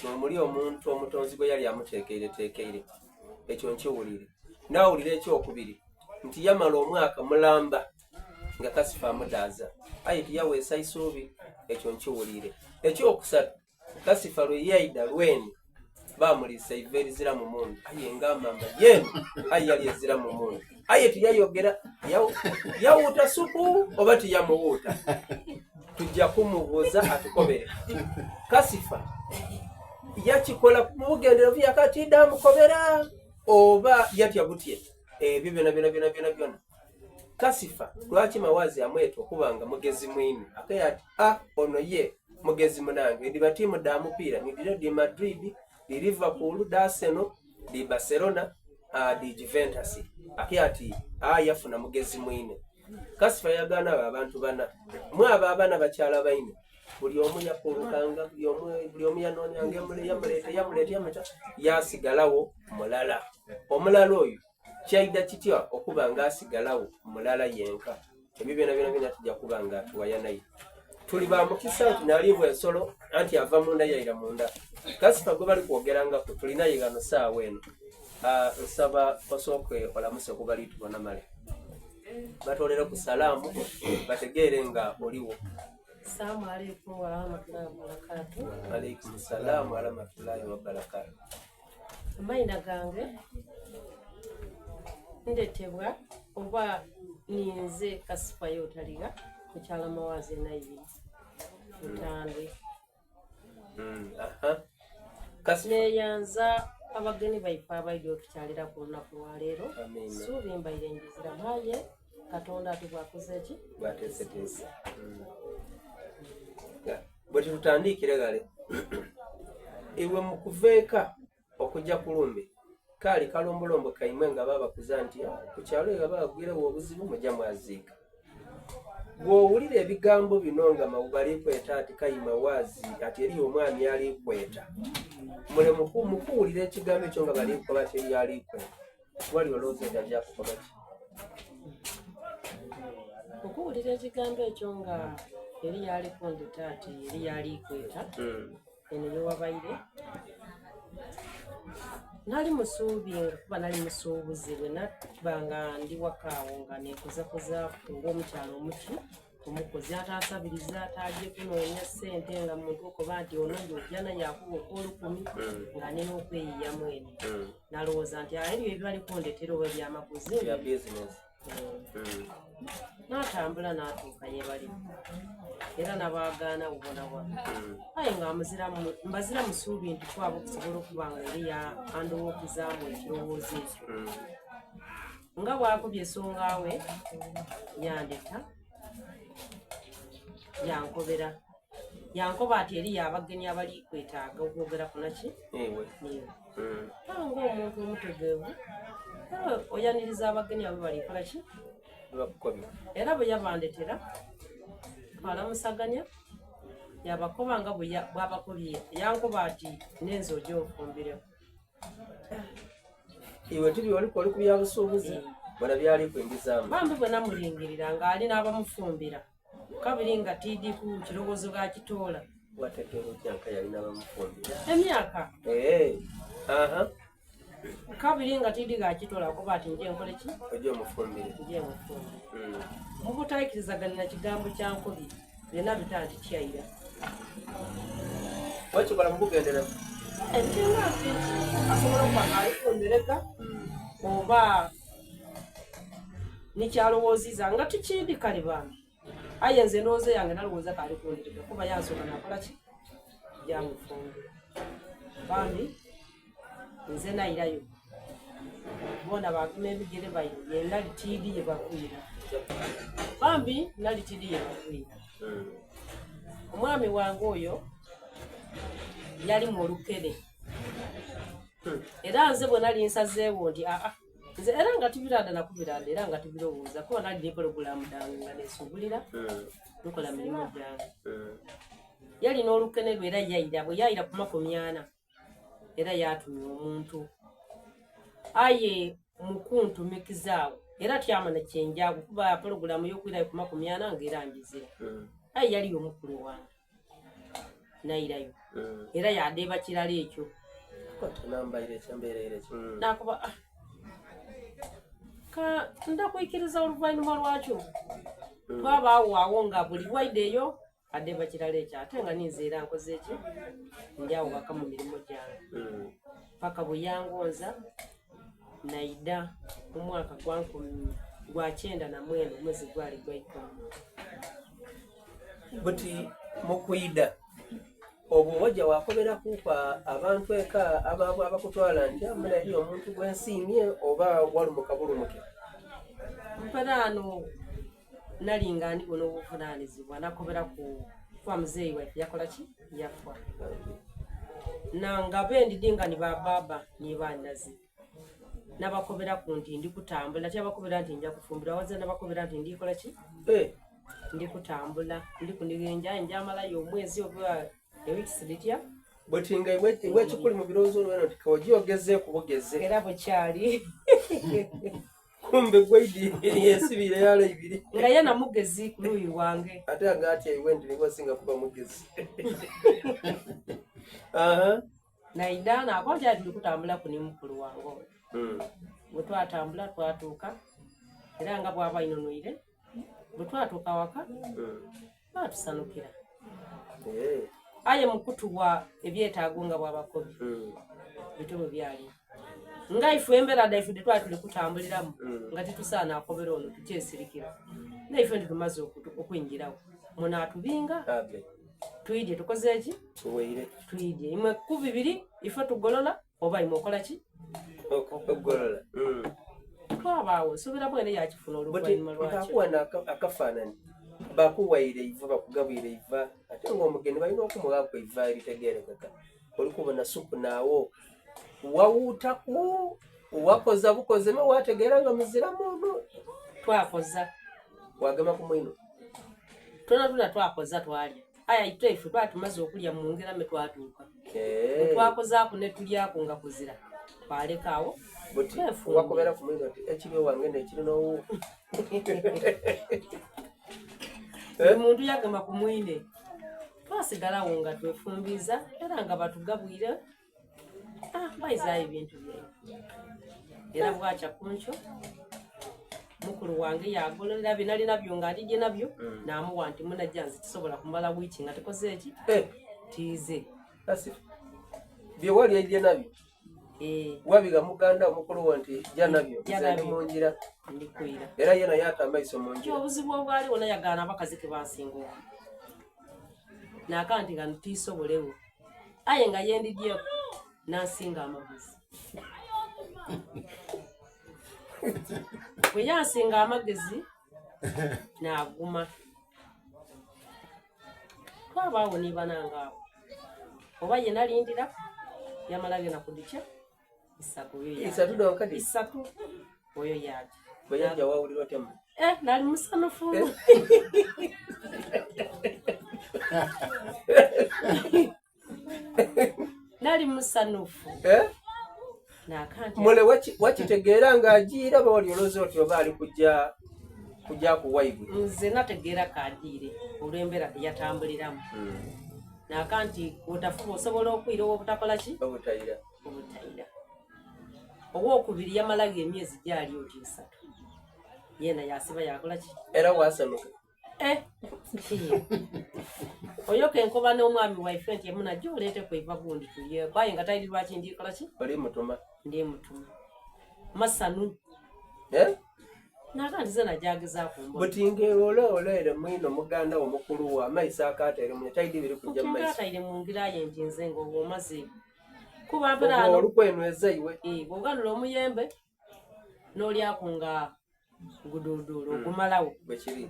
n'omuli omuntu omutonzi gwe yali amuteekeireteekeire. Ekyo nkiwulire. Naawulira ekyokubiri. nti yamala omwaka mulamba nga Kasifa amudaaza aye tiyaweesa isuubi ekyo nkiwuliire. Ekyokusatu, Kasifa lwe yaidha lwene baamuliisa eiva eriziramu mundu aye nga amamba yeene aye yali eziramu mundu aye tiyayogera yawuuta supu oba tiyamuwuuta tujja kumubuuza atukobere. Kasifa yakikola mu bugenderevu yakati damukobera oba yatya butye ebyo byona byona byona byona byona. Kasifa lwaki Mawazi amweta okuba nga mugezi mwine ake ati a ono ye mugezi munange ediba tiimu dha mupiira ni dhire di Madrid di Liverpool da Arsenal di Barcelona uh, di Juventus ake ati a yafuna mugezi mwine. Kasifa yagaana abo abantu bana mwabo abana bakyala baine buli omu yakulukanga buli omu yanoonyanga yamuleeta yamuleeta yamuleeta yasigalawo mulala omulala oyo Kyaidha kitya okuba nga asigalagho mulala yenka? Ebyo byonabyona byona tija kuba nga tuwaya naye. Tuli ba mukisa nti naliibwa ensolo anti ava munda yaira munda. Kasifa gwe bali kwogerangaku tuli naye ghano saawa eno. Ah, nsaba osooke olamuse ku bali tubona male batoolereku salaamu bategeere nga oliwo. Salaamu alaikum warahmatullahi wabarakatuh. Alaikum salaamu warahmatullahi wabarakatuh. Amaina gange ndetebwa oba ninze Kasifa Yotaligha mukyala Mawazi enaibiri Mutandwe. Mm, aha. Neyanza abageni baife abaidha otukyalira ku lunaku lwaleero. Suubi mbaire njizira aye Katonda ati bwakoze ki? Bwateeseteese. Mm. Bwe tutandiikire ghale iwe mu kuva eka okuja ku lumbe kaali kalombolombo kaimwe nga babakuza nti ah, ku kyalo eyo bagwirewo obuzibu muja mwaziika. Bw'owulira ebigambo bino nga bali kweta ati kayima waazi ati eriyo omwami ali kweta mule mukuwulira ekigambo ekyo nga bali kukoba ati eriyo ali kweta wali olowooza nti aja kukoba ki? Okuwulira ekigambo ekyo nga eri yali kundeta ati eri yali kweta hmm. eno yewabaire nali musuubi nga kuba nali musuubuzi bwe naba nga ndi waka awo nga nekozakozaaku ng'omukyalo omuki omukozi ataasabiriza ataaje kunoonya ssente nga muntu okoba nti ono yojja naye akuwa okwolukumi hmm. nga nina okweyiya mwene hmm. nalowooza nti ah, ebyo ebibali kundetera oba ebyamaguzi hmm. natambula natuuka yebali era nabaagaana bubonabona aye nga mbazira musuubi nti kwabo okusobola okuba nga eri andowookizaamu ekirowoozo ekyo nga bwakubye esonga we yandeta yankobera yankoba ati eriyo abagenyi abali kwetaaga okwogera kunaki niwe mm. nga omuntu omutegeevu oyaniriza abagenyi abo balikola ki era bwe yabandetera twalamusaganya yabakoba nga bwabakobye yankoba ati nenze oja onfumbireho Iwe tuli oli oli ku byabusuubuzi bona byali kwingizaamu. Bambi bwe namulingirira ng'ali n'abamufumbira kabiri nga tiidi ku kirowoozo ga kitoola. Wategeera otya nka yali n'abamufumbira? Emyaka. Eh, aha. Kabiri nga tiidi ga kitoola kuba ati nje nkole ki? Ojje omufumbire. Nje mufumbire. Mm. Mu butaikirizagana na kigambo kya nkobi byonna bita nti kyaira. Wakikola mu bugenderevu? Nkinga nti asobola okuba nga ali kundereka oba nikyalowooziza nga tikindi kale bambi aye nze endowooza yange nalowooza kaali kundereka kuba yansooka nakola ki yamufumbira bambi nze nairayo bona baguma ebigere baire ye nali tiidi ye bagwira bambi nali tiidi ye bagwira omwami wange oyo yalimu olukere era nze bwe nali nsazeewo nti aa nze era nga tubiranda nakubiranda era nga tubirowooza kuba nali ne pologulaamu dange nga nesuubulira hmm. nkola mirimu gyange hmm. yalina olukene lwe era yayira bwe yayira ku 40 era yaatumya omuntu aye mukuntumikizaawo era tyamana kyenjagu kuba pologulaamu y'okwirayo ku 40 nga era njizira hmm. aye yaliyo omukulu wange nairayo hmm. era yadeeba kirala ekyo nakuba ah. Ka ndakwikiriza oluvannyuma lwakyo. Twabaawo awo nga buli lwaidha eyo adeba kirala ekyo ate nga ninze era nkoze ki ndi awo waka mu mirimu gyange paka bwe yangonza naida mu mwaka gwa nkumi gwa 94 omwezi gwali gwa ikumi. Buti mu kwidha obwo waja wakoberakuku abantu eka abakutwala nti muna eriyo omuntu gwe nsiimye oba walumuka bulumuke? Mperaano nali nga ndi bona obuvunanizibwa nakobera ku kuba muzeeyi waife yakola ki yafa na nga bendidi nga ni ba baba ni bannazi nabakoberaku nti ndi kutambula tyabakobera nti nja kufumbirwa waza nabakobera nti ndikola ki eh. ndi kutambula ndi kunigenja njamalayo omwezi oba ewiikisi ditya bweti nga iwe ekikuli mu birowoozo olweno nti kaogyogeze bugeze era bwekyali kumbe gwaidi yesibire yala ibiri nga ye namugezi ku luuyi lwange ate nga atya iwe nti niwe asinga kuba mugezi aha naida nakola kyali tuli kutambula ku ni mukulu wange oyo bwe twatambula twatuuka era nga bwaba ainonwire bwe twatuuka waka baatusanukira Eh. aye mukutuwa ebyetaago nga bwabakobi bityo bwe byali nga ife embeera dhaife dhe twali tuli kutambuliramu nga titusaana akobera ono tukyesirikira naife nti tumaze okwingirawo munaatubinga Abe. twidye tukoze eki Tuweire. twidye imwe ku bibiri ife tugolola oba imwe okola ki Okugolola. Twabaawo nsuubira mwene yakifuna Buti oluvannyuma lwakyo nkakuwa akafaananyi bakuwaire eiva bakugabwire eiva ate ng'omugeni balina okumuwaku eiva eritegeerekeka oli kubona supu naawo wawuutaku wakoza bukoze me wategeera nga muzira muno twakoza wagema ku mwino twona twona twakoza twalya aya itwe ife twali tumaze okulya mu ngera me twatuuka Eh. bwe twakozaaku ne tulyaku nga kuzira twalekaawo buti twefumbira. wakobera ku mwino nti ekiri owange nekiri n'owuwo Buli muntu yagema ku mwine twasigalawo nga twefumbiza era nga batugabwire ah, baizaayo ebintu byaibwe era bwakya kunkyo mukulu wange yagololera bye nali nabyo nga ndidye nabyo namuwa nti munajja nze tisobola kumala wiiki nga tikoze eki Eh, tiize Asif, bye wali aidye nabyo Eh, wabiga muganda omukulu wo nti jja nabyo Jja nze ndi nabyo. mu ngira ndikwira era ye naye ata amaiso mu ki ngira obuzibu obwaliwo nayagaana abakazi ke bansinga oku naaka nti gano tiisobolewo aye nga yendidyeko nansinga amagezi bwe yansinga amagezi naguma twabaawo nibananga abo oba ye nalindira yamala genda kudikya isatu oyo yaja. Isatu donkadi isatu oyo yaja bwe yajja wawulira otya mu Eh, nali musanufu nali musanufu Eh? nakanti mule wakitegeera ng'agiira oba wali olowooza oti oba ali kujja kujja kuwaibwe nze nategeera kagiire olw'embeera teyatambuliramu nakanti otafuba osobola okwira owobutakola ki obutayira obutayira owokubiri yamalaga emyezi gyali oti esatu yena yasiba yakola ki era wasanuka Eh, oyo kenkoba n'omwami waife nti emuna jjo oleete kweiva gundi tulyeko aye nga tayiri lwaki ndikola ki oli mutuma ndi mutuma masanu Eh? naga nti ze najagezaako mbona buti ng'eola oleere mwino muganda wo mukulu wo amaiso akaataire munya tayidi biri kujja mu maiso nkaataire mu ngira ye nti nze ng'oba omaze kuba Obwo mperaano olukwenyweza iwe bw'oganula omuyembe n'olyaku nga guduuduula ogumalawo bwe kiri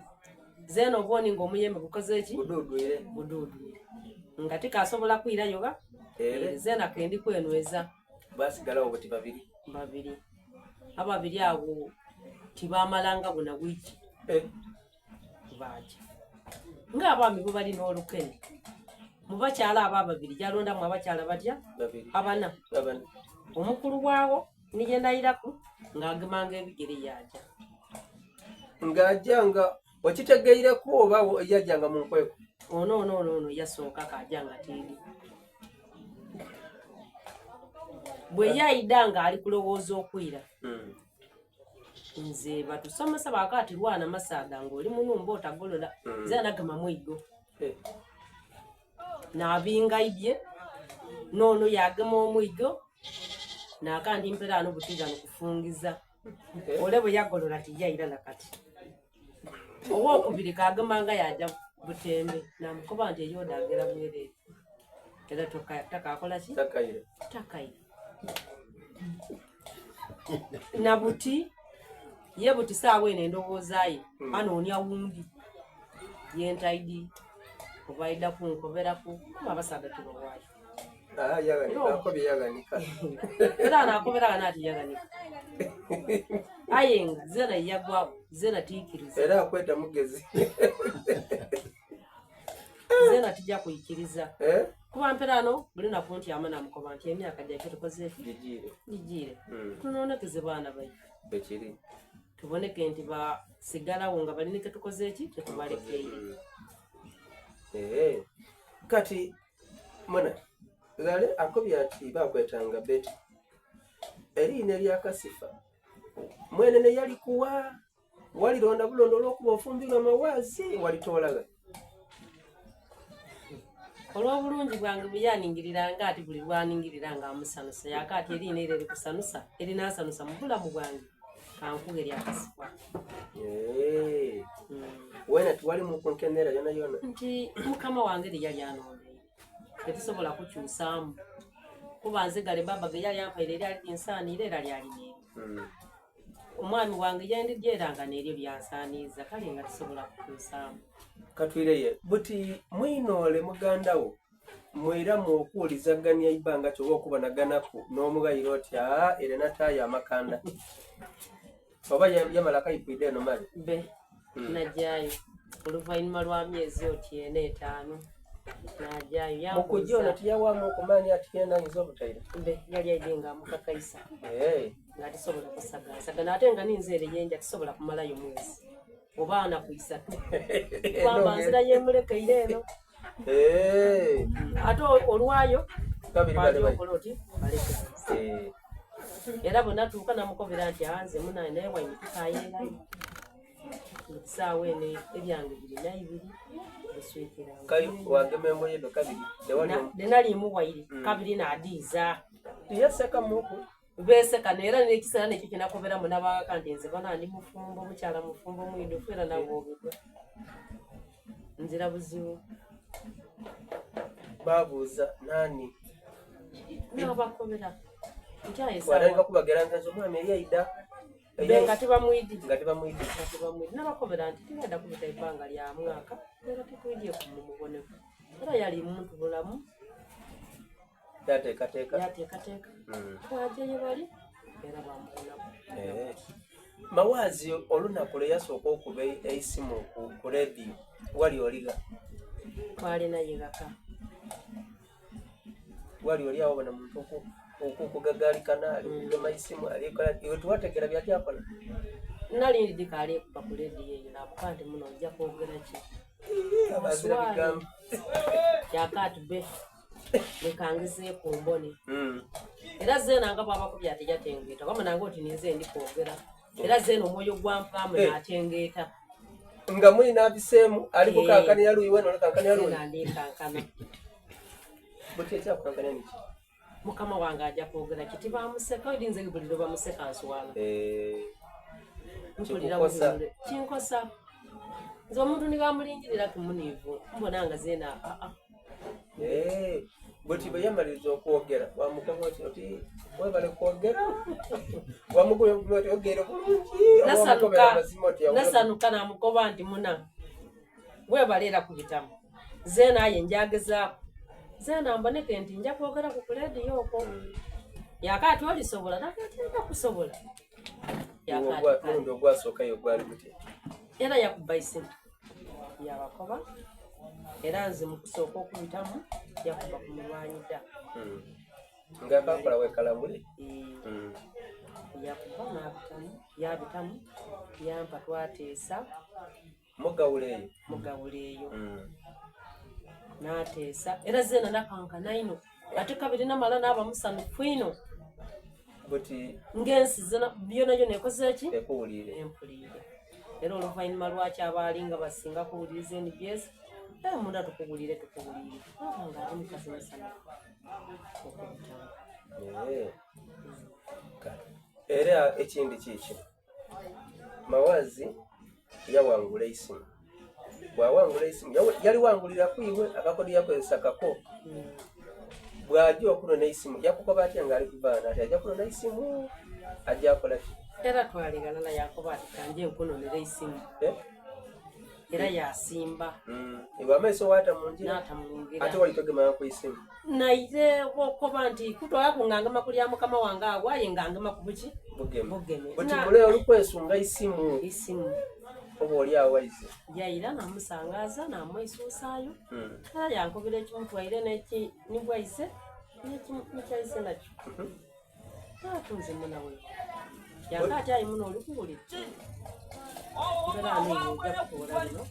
zeena oba oni ng'omuyembe gukoze ki guduudwire guduuduule nga tikasobola kwirayo ga ere zeena kendi kwenyweza basigalawo buti babiri babiri ababiri abo tibamalanga buna wiiki Eh, baja ng'abaami bo balina olukene mu bakyala abo ababiri gyalondamu abakyala batya babiri abana abana omukulu waawo nije ndayiraku ng'agemanga ebigere yaja ng'ajja nga okitegeireko oba yajjanga mu nkweko ono ono ono ono yasooka kaja nga tiidi bwe yayida ng'ali kulowooza okwira Nze batusomesa bakaati lwana masaadha ng'oli mu numba otagolola. Nze nagema mwigo. Eh. Nabinga ibye n'ono yagema omwigo nakandi mpera ano buti ghano kufungiza. Eh. Ole bwe yagolola tiyaira na kati. Owokubiri kagema nga yaja butembe namukoba nti eyo odagera bwerere. Era takakola ki? Takaire. Takaire. Na buti ye buti saawa eno endowooza ye anoonia wundi yentaidi oba aida kunkoberaku kuba abasaadha tubawaayo. Ah, yaghanika, akobye yaghanika. Era anakobera ghano ati yaghanika. Aye nga zena yagwawo zena tiikiriza. Era akweta mugezi. Zena tija kwikiriza. Eh? Kuba mpera ano buli naku ntyama namukoba nti emyaka gyaife tukoze ki? Gijiire. Gijiire. Tunoonekeze baana baife. Bekiri. Tuboneke nti basigalawo nga balina ketukoze ki tetubalekeire. Eh. Kati mwana ghale akobye ati bakwetanga Betty. Eriina erya Kasifa mwene ne yali kuwa walironda bulondo olw'okuba ofumbirwa mawaazi walitoolagha. Olw'obulungi bwange bwe yaningirira ati buli lwaningirira nga amusanusa yaka ati eriina eryo erikusanusa erinansanusa mu bulamu bwange kankuwe erya Kasifa. Eh. Wena tiwali mukunkenera yona yona. Nti mukama wange lye yali anondeire tetusobola kukyusaamu kuba nze gale baba ge yali ampaire eryali linsaaniire era lyali n'eryo. Omwami wange yendidya era nga n'eryo lyansaaniiza kale nga tusobola kukyusaamu. Katwireye buti mwinoole muganda wo mwiramu okuwulizagania eibanga kyoba okubonaganaku n'omughayiro oti aa ere nataayo amakanda oba yamala kaikwidde eno male. Be najaayo oluvannyuma lwa myezi oti ena etaano najaayo Mukujja ono yambuuza tiyawaamu okumaani ati yena ayinza obutaira. be yali aidye nga amukakaisa Eh. nga tisobola kusagansagana ate nga ninze ere yenja tisobola kumalayo mwezi oba ana ku isatu kwamba nzira yemulekeire eno Eh. ate olwayo Kabiri bale bale. okola oti baleke Eh. era bwe natuuka namukobera nti anze munaye naye waine tukayeerayo ekisaawa eno ebyange biri naibiri buswikiranga Kayo wagema engoye dho kabiri. Tewali denalimu waire kabiri nadiiza tiyaseka muku. beseka neera nekiseera nekyo kyenakoberamu nabagaka nti nze bana ndi mufumbo mukyala mufumbo mwidufu era nabwogedwa nzira buzibu Babuuza nani nabakobera nti aye watandika saawa kubagera nkazi omwami eri aida be nga tebamwidi nga tebamwidi. nga tebamwidi nabakobera nti tugenda kubita ebbanga lya mwaka era tetwidye kumumuboneko era yali muntu bulamu Yateekateeka. yateekateeka twaja ye bali era bamubonaku Eh. Mawaazi olunaku lwe yasooka okuba eisimu ku rediyo wali oliga twalina ye ghaka wali oli awo bona muntu okukugagalikana ali kugema isimu alikola iwe tiwategeera byati akola nali ndidika alikuba ku lediyo eyo nabuka nti muno ojja kwogera ki abazira bigambo yakaati be lekangezeeku mbone era zeena nga bwabakubye ati yatengeeta wama nange oti ninze ndi kwogera era zeena omwoyo gwampaamu Eh. natengeeta nga mwina abiseemu ali kukankanira luyi wena olikankanira luyi zeena ndikankana buti ekyakukankania niki mukama wange ajja kwogera kiti bamuseka odi nze buli lwe bamuseka nswala Eh, mpulira Kikukosa. buli lwe- kinkosa nze omuntu nibamulindirira kumuniivu mbona nga zeena aa eh, buti bwe yamaliriza okwogera wamukoba oti oti webale kwogera wamukuba oti ogere bulungi oba wamukobera Nasanuka. amazima oti yawulira- nasanuka namukoba nti muna webaleera kubitamu zeena aye njagezaako zeena mboneke nti nja kwogera ku kulediyo okwo yakaati olisobola nakati nja kusobola Iwe mulundi ogwasookayo gwali gutya era yakuba isimu yabakoba era nze mukusooka okubitamu yakuba ku mulwanyi dda nga kakola wekalabule yakuba nabitamu yabitamu yampa twateesa mugawula eyo mugawula eyo n'ateesa era zeena nakankana ino ate kabiri namala n'aba musanufu ino. Buti ng'ensi zona byona byona ekoze ki? Ekuwuliire. Empuliire. Era oluvannyuma lwaki abaali nga basinga kuwuliriza NBS, eh, munda tukuwulire tukuwulire. Aba nga ali mukazi musanyufu okubitaba. Eh. Kale. Era ekindi kiki? Mawazi yawangula eisimu. Bwawangula eisimu yaliwangulira ku iwe akakodo yakozesa kako. Bw'aja okunona eisimu yakukoba atya ng'ali kuvaana ati aja kunona eisimu aja akola ki? Era twali ghalala yankoba ati kanje nkunonere eisimu. Eh? Era yasimba. Iwe amaiso waata mu ngira. Naata mu ngira. Ate wali togemanga ku isimu. Naire okoba nti kutwalaku nga ngema ku lya mukama wange awo aye nga ngema ku buki? Bugeme. Bugeme. Buti mule olukwesunga isimu. Isimu. Oba oli awo waize. Yaira namusangaza namwesuusaayo. Era yankobera ekimutwaire neki ni bwaise nekyaise nakyo. Atunze muna we. Yanga ati ayi muno oli kuwulira. Mbeera neiwe ojja kukola bino.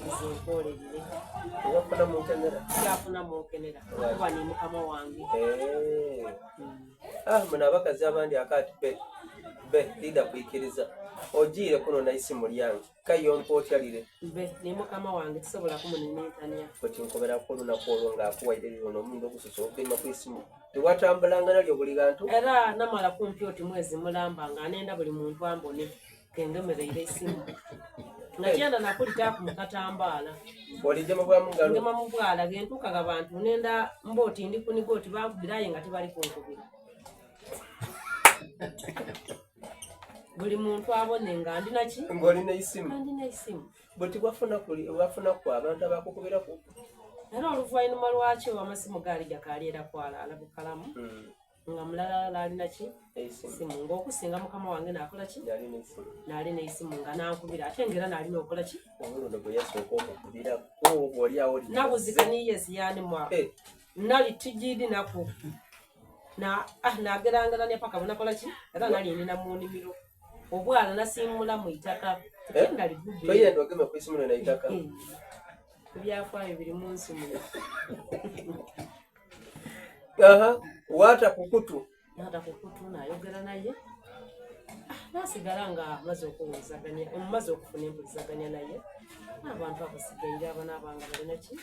Nze nkolerere. Wafuna munkenera? Kyafuna munkenera. Kuba ni mukama wange. Eh. Ah, muno abakazi abandi akati be be lida kwikiriza ogiire kuno na isimu lyange kayo otya lire Mbe ni mukama wange tisobola kumunenentania. Okinkoberaku olunaku olwo ng'akuwaire liro n'omundi ogusoose okugema ku isimu tiwatambulanga nalyo buli ghantu? Era namala kumpi oti mwezi mulamba nga nenda buli muntu ambone kengemereire isimu. Nga kyenda nakulitaaku mu katambaala. Oligema bwa mu ngalo? Ngema mu bwala ghentuuka ghabantu nenda mba oti ndi kuniga oti bankubira aye nga tibali kunkubira. Buli muntu abone nga ndi naki? Ng'oli n'eisimu. Nga ndi n'eisimu. Buti wafunaku abantu abakukubiraku? Era oluvannyuma lwakyo amasimu gaali gakaali era kwalaala bukalamu. Nga mulala ali naki? Eisimu. Ng'okusinga mukama wange naakola ki? Yali n'eisimu. Naali n'eisimu nga nankubira ate ng'era naalina okola ki? Omulundi gwe yasooka okukubirako oba oli awo oli. Nabuzika ni yesi yaani mwa. Nali tigiidi naku. Na ah nagerangana paka bunakola ki? Era nali nina mu nnimiro. Obwala nasiimula mu itaka. Tenda ligubbe. Toyenda ogeme ku isimu na itaka. Ebyafaayo biri mu nsi muno. Aha, waata ku kutu. Naata ku kutu nayogera naye. Nasigala nga maze okuwulizaganya, maze okufuna empulizaganya naye. N'abantu abasigaire abanaabanga balina ki?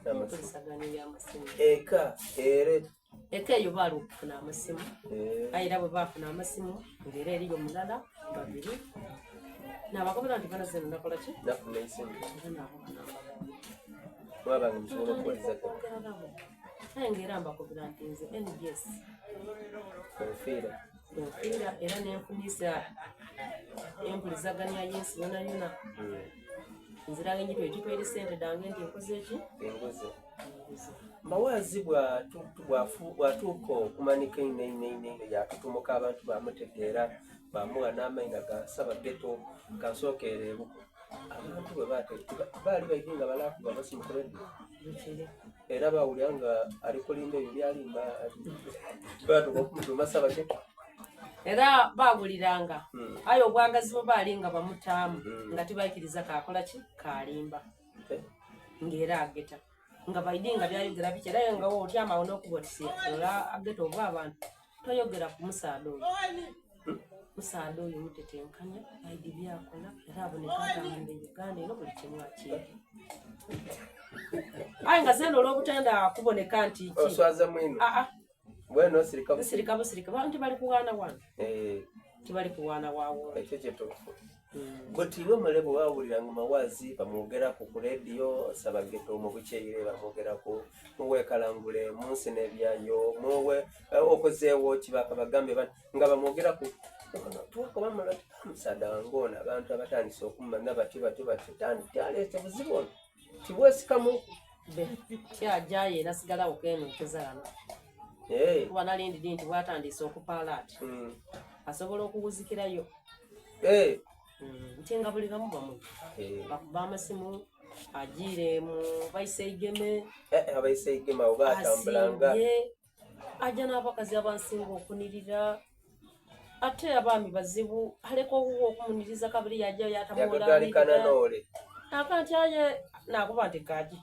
Empulizaganya y'amasimu. Eka ere. Eka eyo baali okufuna amasimu. Aye era bwe baafuna amasimu ng'era eriyo mulala babiri. Nabakobera nti bana zino nakola ki? Nafuna esimu. Era nabafuna. Mwabanga musobola okuwulizaganya. Nabo. Aye ng'era mbakobera nti nze NBS. Ofiira. Ofiira era nenfunisa empulizaganya y'ensi yona yona. Nziraga enjito ekitwaire sente dange nti nkoze ki? Enguze. Mawazi bw'atuuka okumanika einho einho einho einho yatutumuka abantu bamutegeera bamuwa n'amaina ga Ssabageto kansookeere ebuko. Abantu bwe baali baidhi nga balaakuba amasimu ku rediyo era bawulira nga ali kulimba ebyo by'alimba baatuuka okumutuuma Ssabageto. Era baawuliranga aye obwagazi bwe baali nga bamutaamu nga tibaikiriza kaakola ki kaalimba ng'era ageta. Nga baidi nga byayogera biki era nga otyama awo n'okuba oti ola ageta obwa abantu toyogera ku musaadha oyo. Musaadha oyo mutetenkanya aidi byakola era aboneka atambulira Uganda eno buli kimu akiri. Aye nga zena olw'obutenda kuboneka nti ki. Oswaza mwino. Aa. Bweno osirika busirika busirika bantu bali kuwaana wano. Tibali kuwaana waawo. Ekyo kituufu. Buti iwe mule bwe wawulira nga Mawazi bamwogeraku ku rediyo Ssabageto mu Bukyeire bamwogeraku muweekalangule mu nsi n'ebyayo muwe okozeewo ki bakabagambe nga bamwogeraku tuwakoba mula omusaadha wange ono abantu abatandise okumumanya batyo batyo batyo taleese buzibu ono tibwesikamuku. Kyajayo era sigalawo keenokeza ghano. Kuba nali ndidi nti bwatandise okupaala ati asobola okuwuzikirayo. Nti nga buli gamu bamu bakuba amasimu agiire mu baiseigeme. Abaiseigeme abo batambulanga. Aja n'abakazi abansinga okunirira. Ate abaami bazibu aleka owuwe okumuniriza kabiri yaja yatamuwulira. Akanti aye nakuba nti kaji.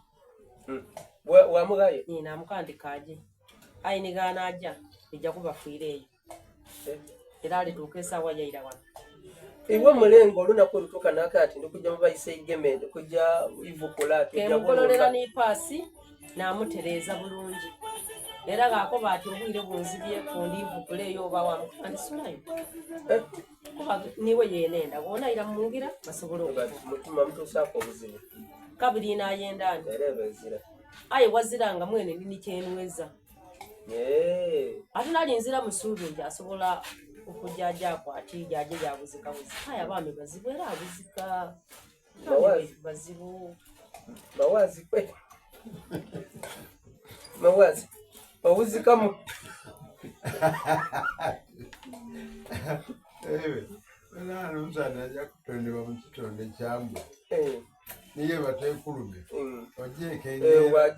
Wamughayo? Namuka nti kaji. Aye ni gh'anaaja ija kubafiira eyo. Era alituuka esaawa yaira wano. Iwe mulenga olunaku olutuuka naka ati ndikujja mu baise igeme ndikujja ivukula kemugololera ni paasi namutereeza bulungi era gaakoba ati obwire bunzibyeku ndivukula eyo oba wamukuba ndisulayo eh. kuba niwe yenenda bwona ira mungira basobola mutima mutuusaako obuzibu kabiri nayenda nti aye wazira nga mwene ndi nikyenweza ate nali nzira musuubi nti asobola okujajaku ati jaje jabuzikabuzi aye abaami bazibu era abuzika bazibu mawazi kwe mawazi owuzikamu ewe omusaadha ajja kutondebwa mu kitonde kyambwa niye batekulume mm. ojekengeera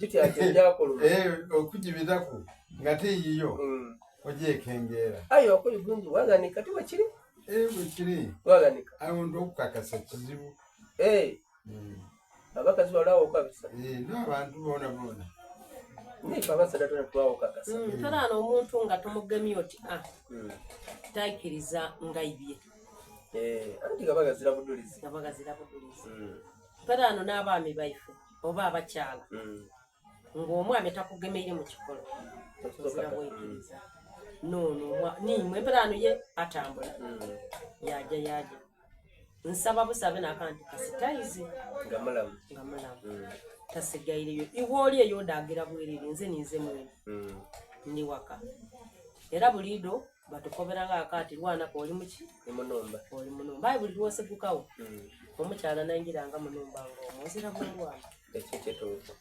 eh, okugibitaku nga teyiyo mm. ojekengeera aye okuli gungi waganika ti bwekiri eh, bwekiri waganika awo nti okukakasa kizibu eh. mm. abakazi balawo okabisa n'abantu bona bona nife abasaadha tona twawo okakasa tolaana omuntu nga tomugemye oti ah, taikiriza ngaibye Eh, anti nga bagazira budulizi nga bagazira budulizi mm. Mperaano n'abaami baife oba abakyala mm. ng'omwami takugemeire mu kikolo ozira bwekiriza mm. noono nimwe emperaano ye atambula mm. yaja yaja nsaba busabe nakanti kasitaizi nga mulamu nga mulamu mm. tasigaireyo iwe oli eyo odagira bwerere nze ninze mwene mm. ndi waka era buliido batukoberanga akaati lwanako oli muki munumba oli munumba aye buli lwosegukawo mm. omukyala naingiranga munumba ngaomwo nzira bwolwana ekyo kituufu.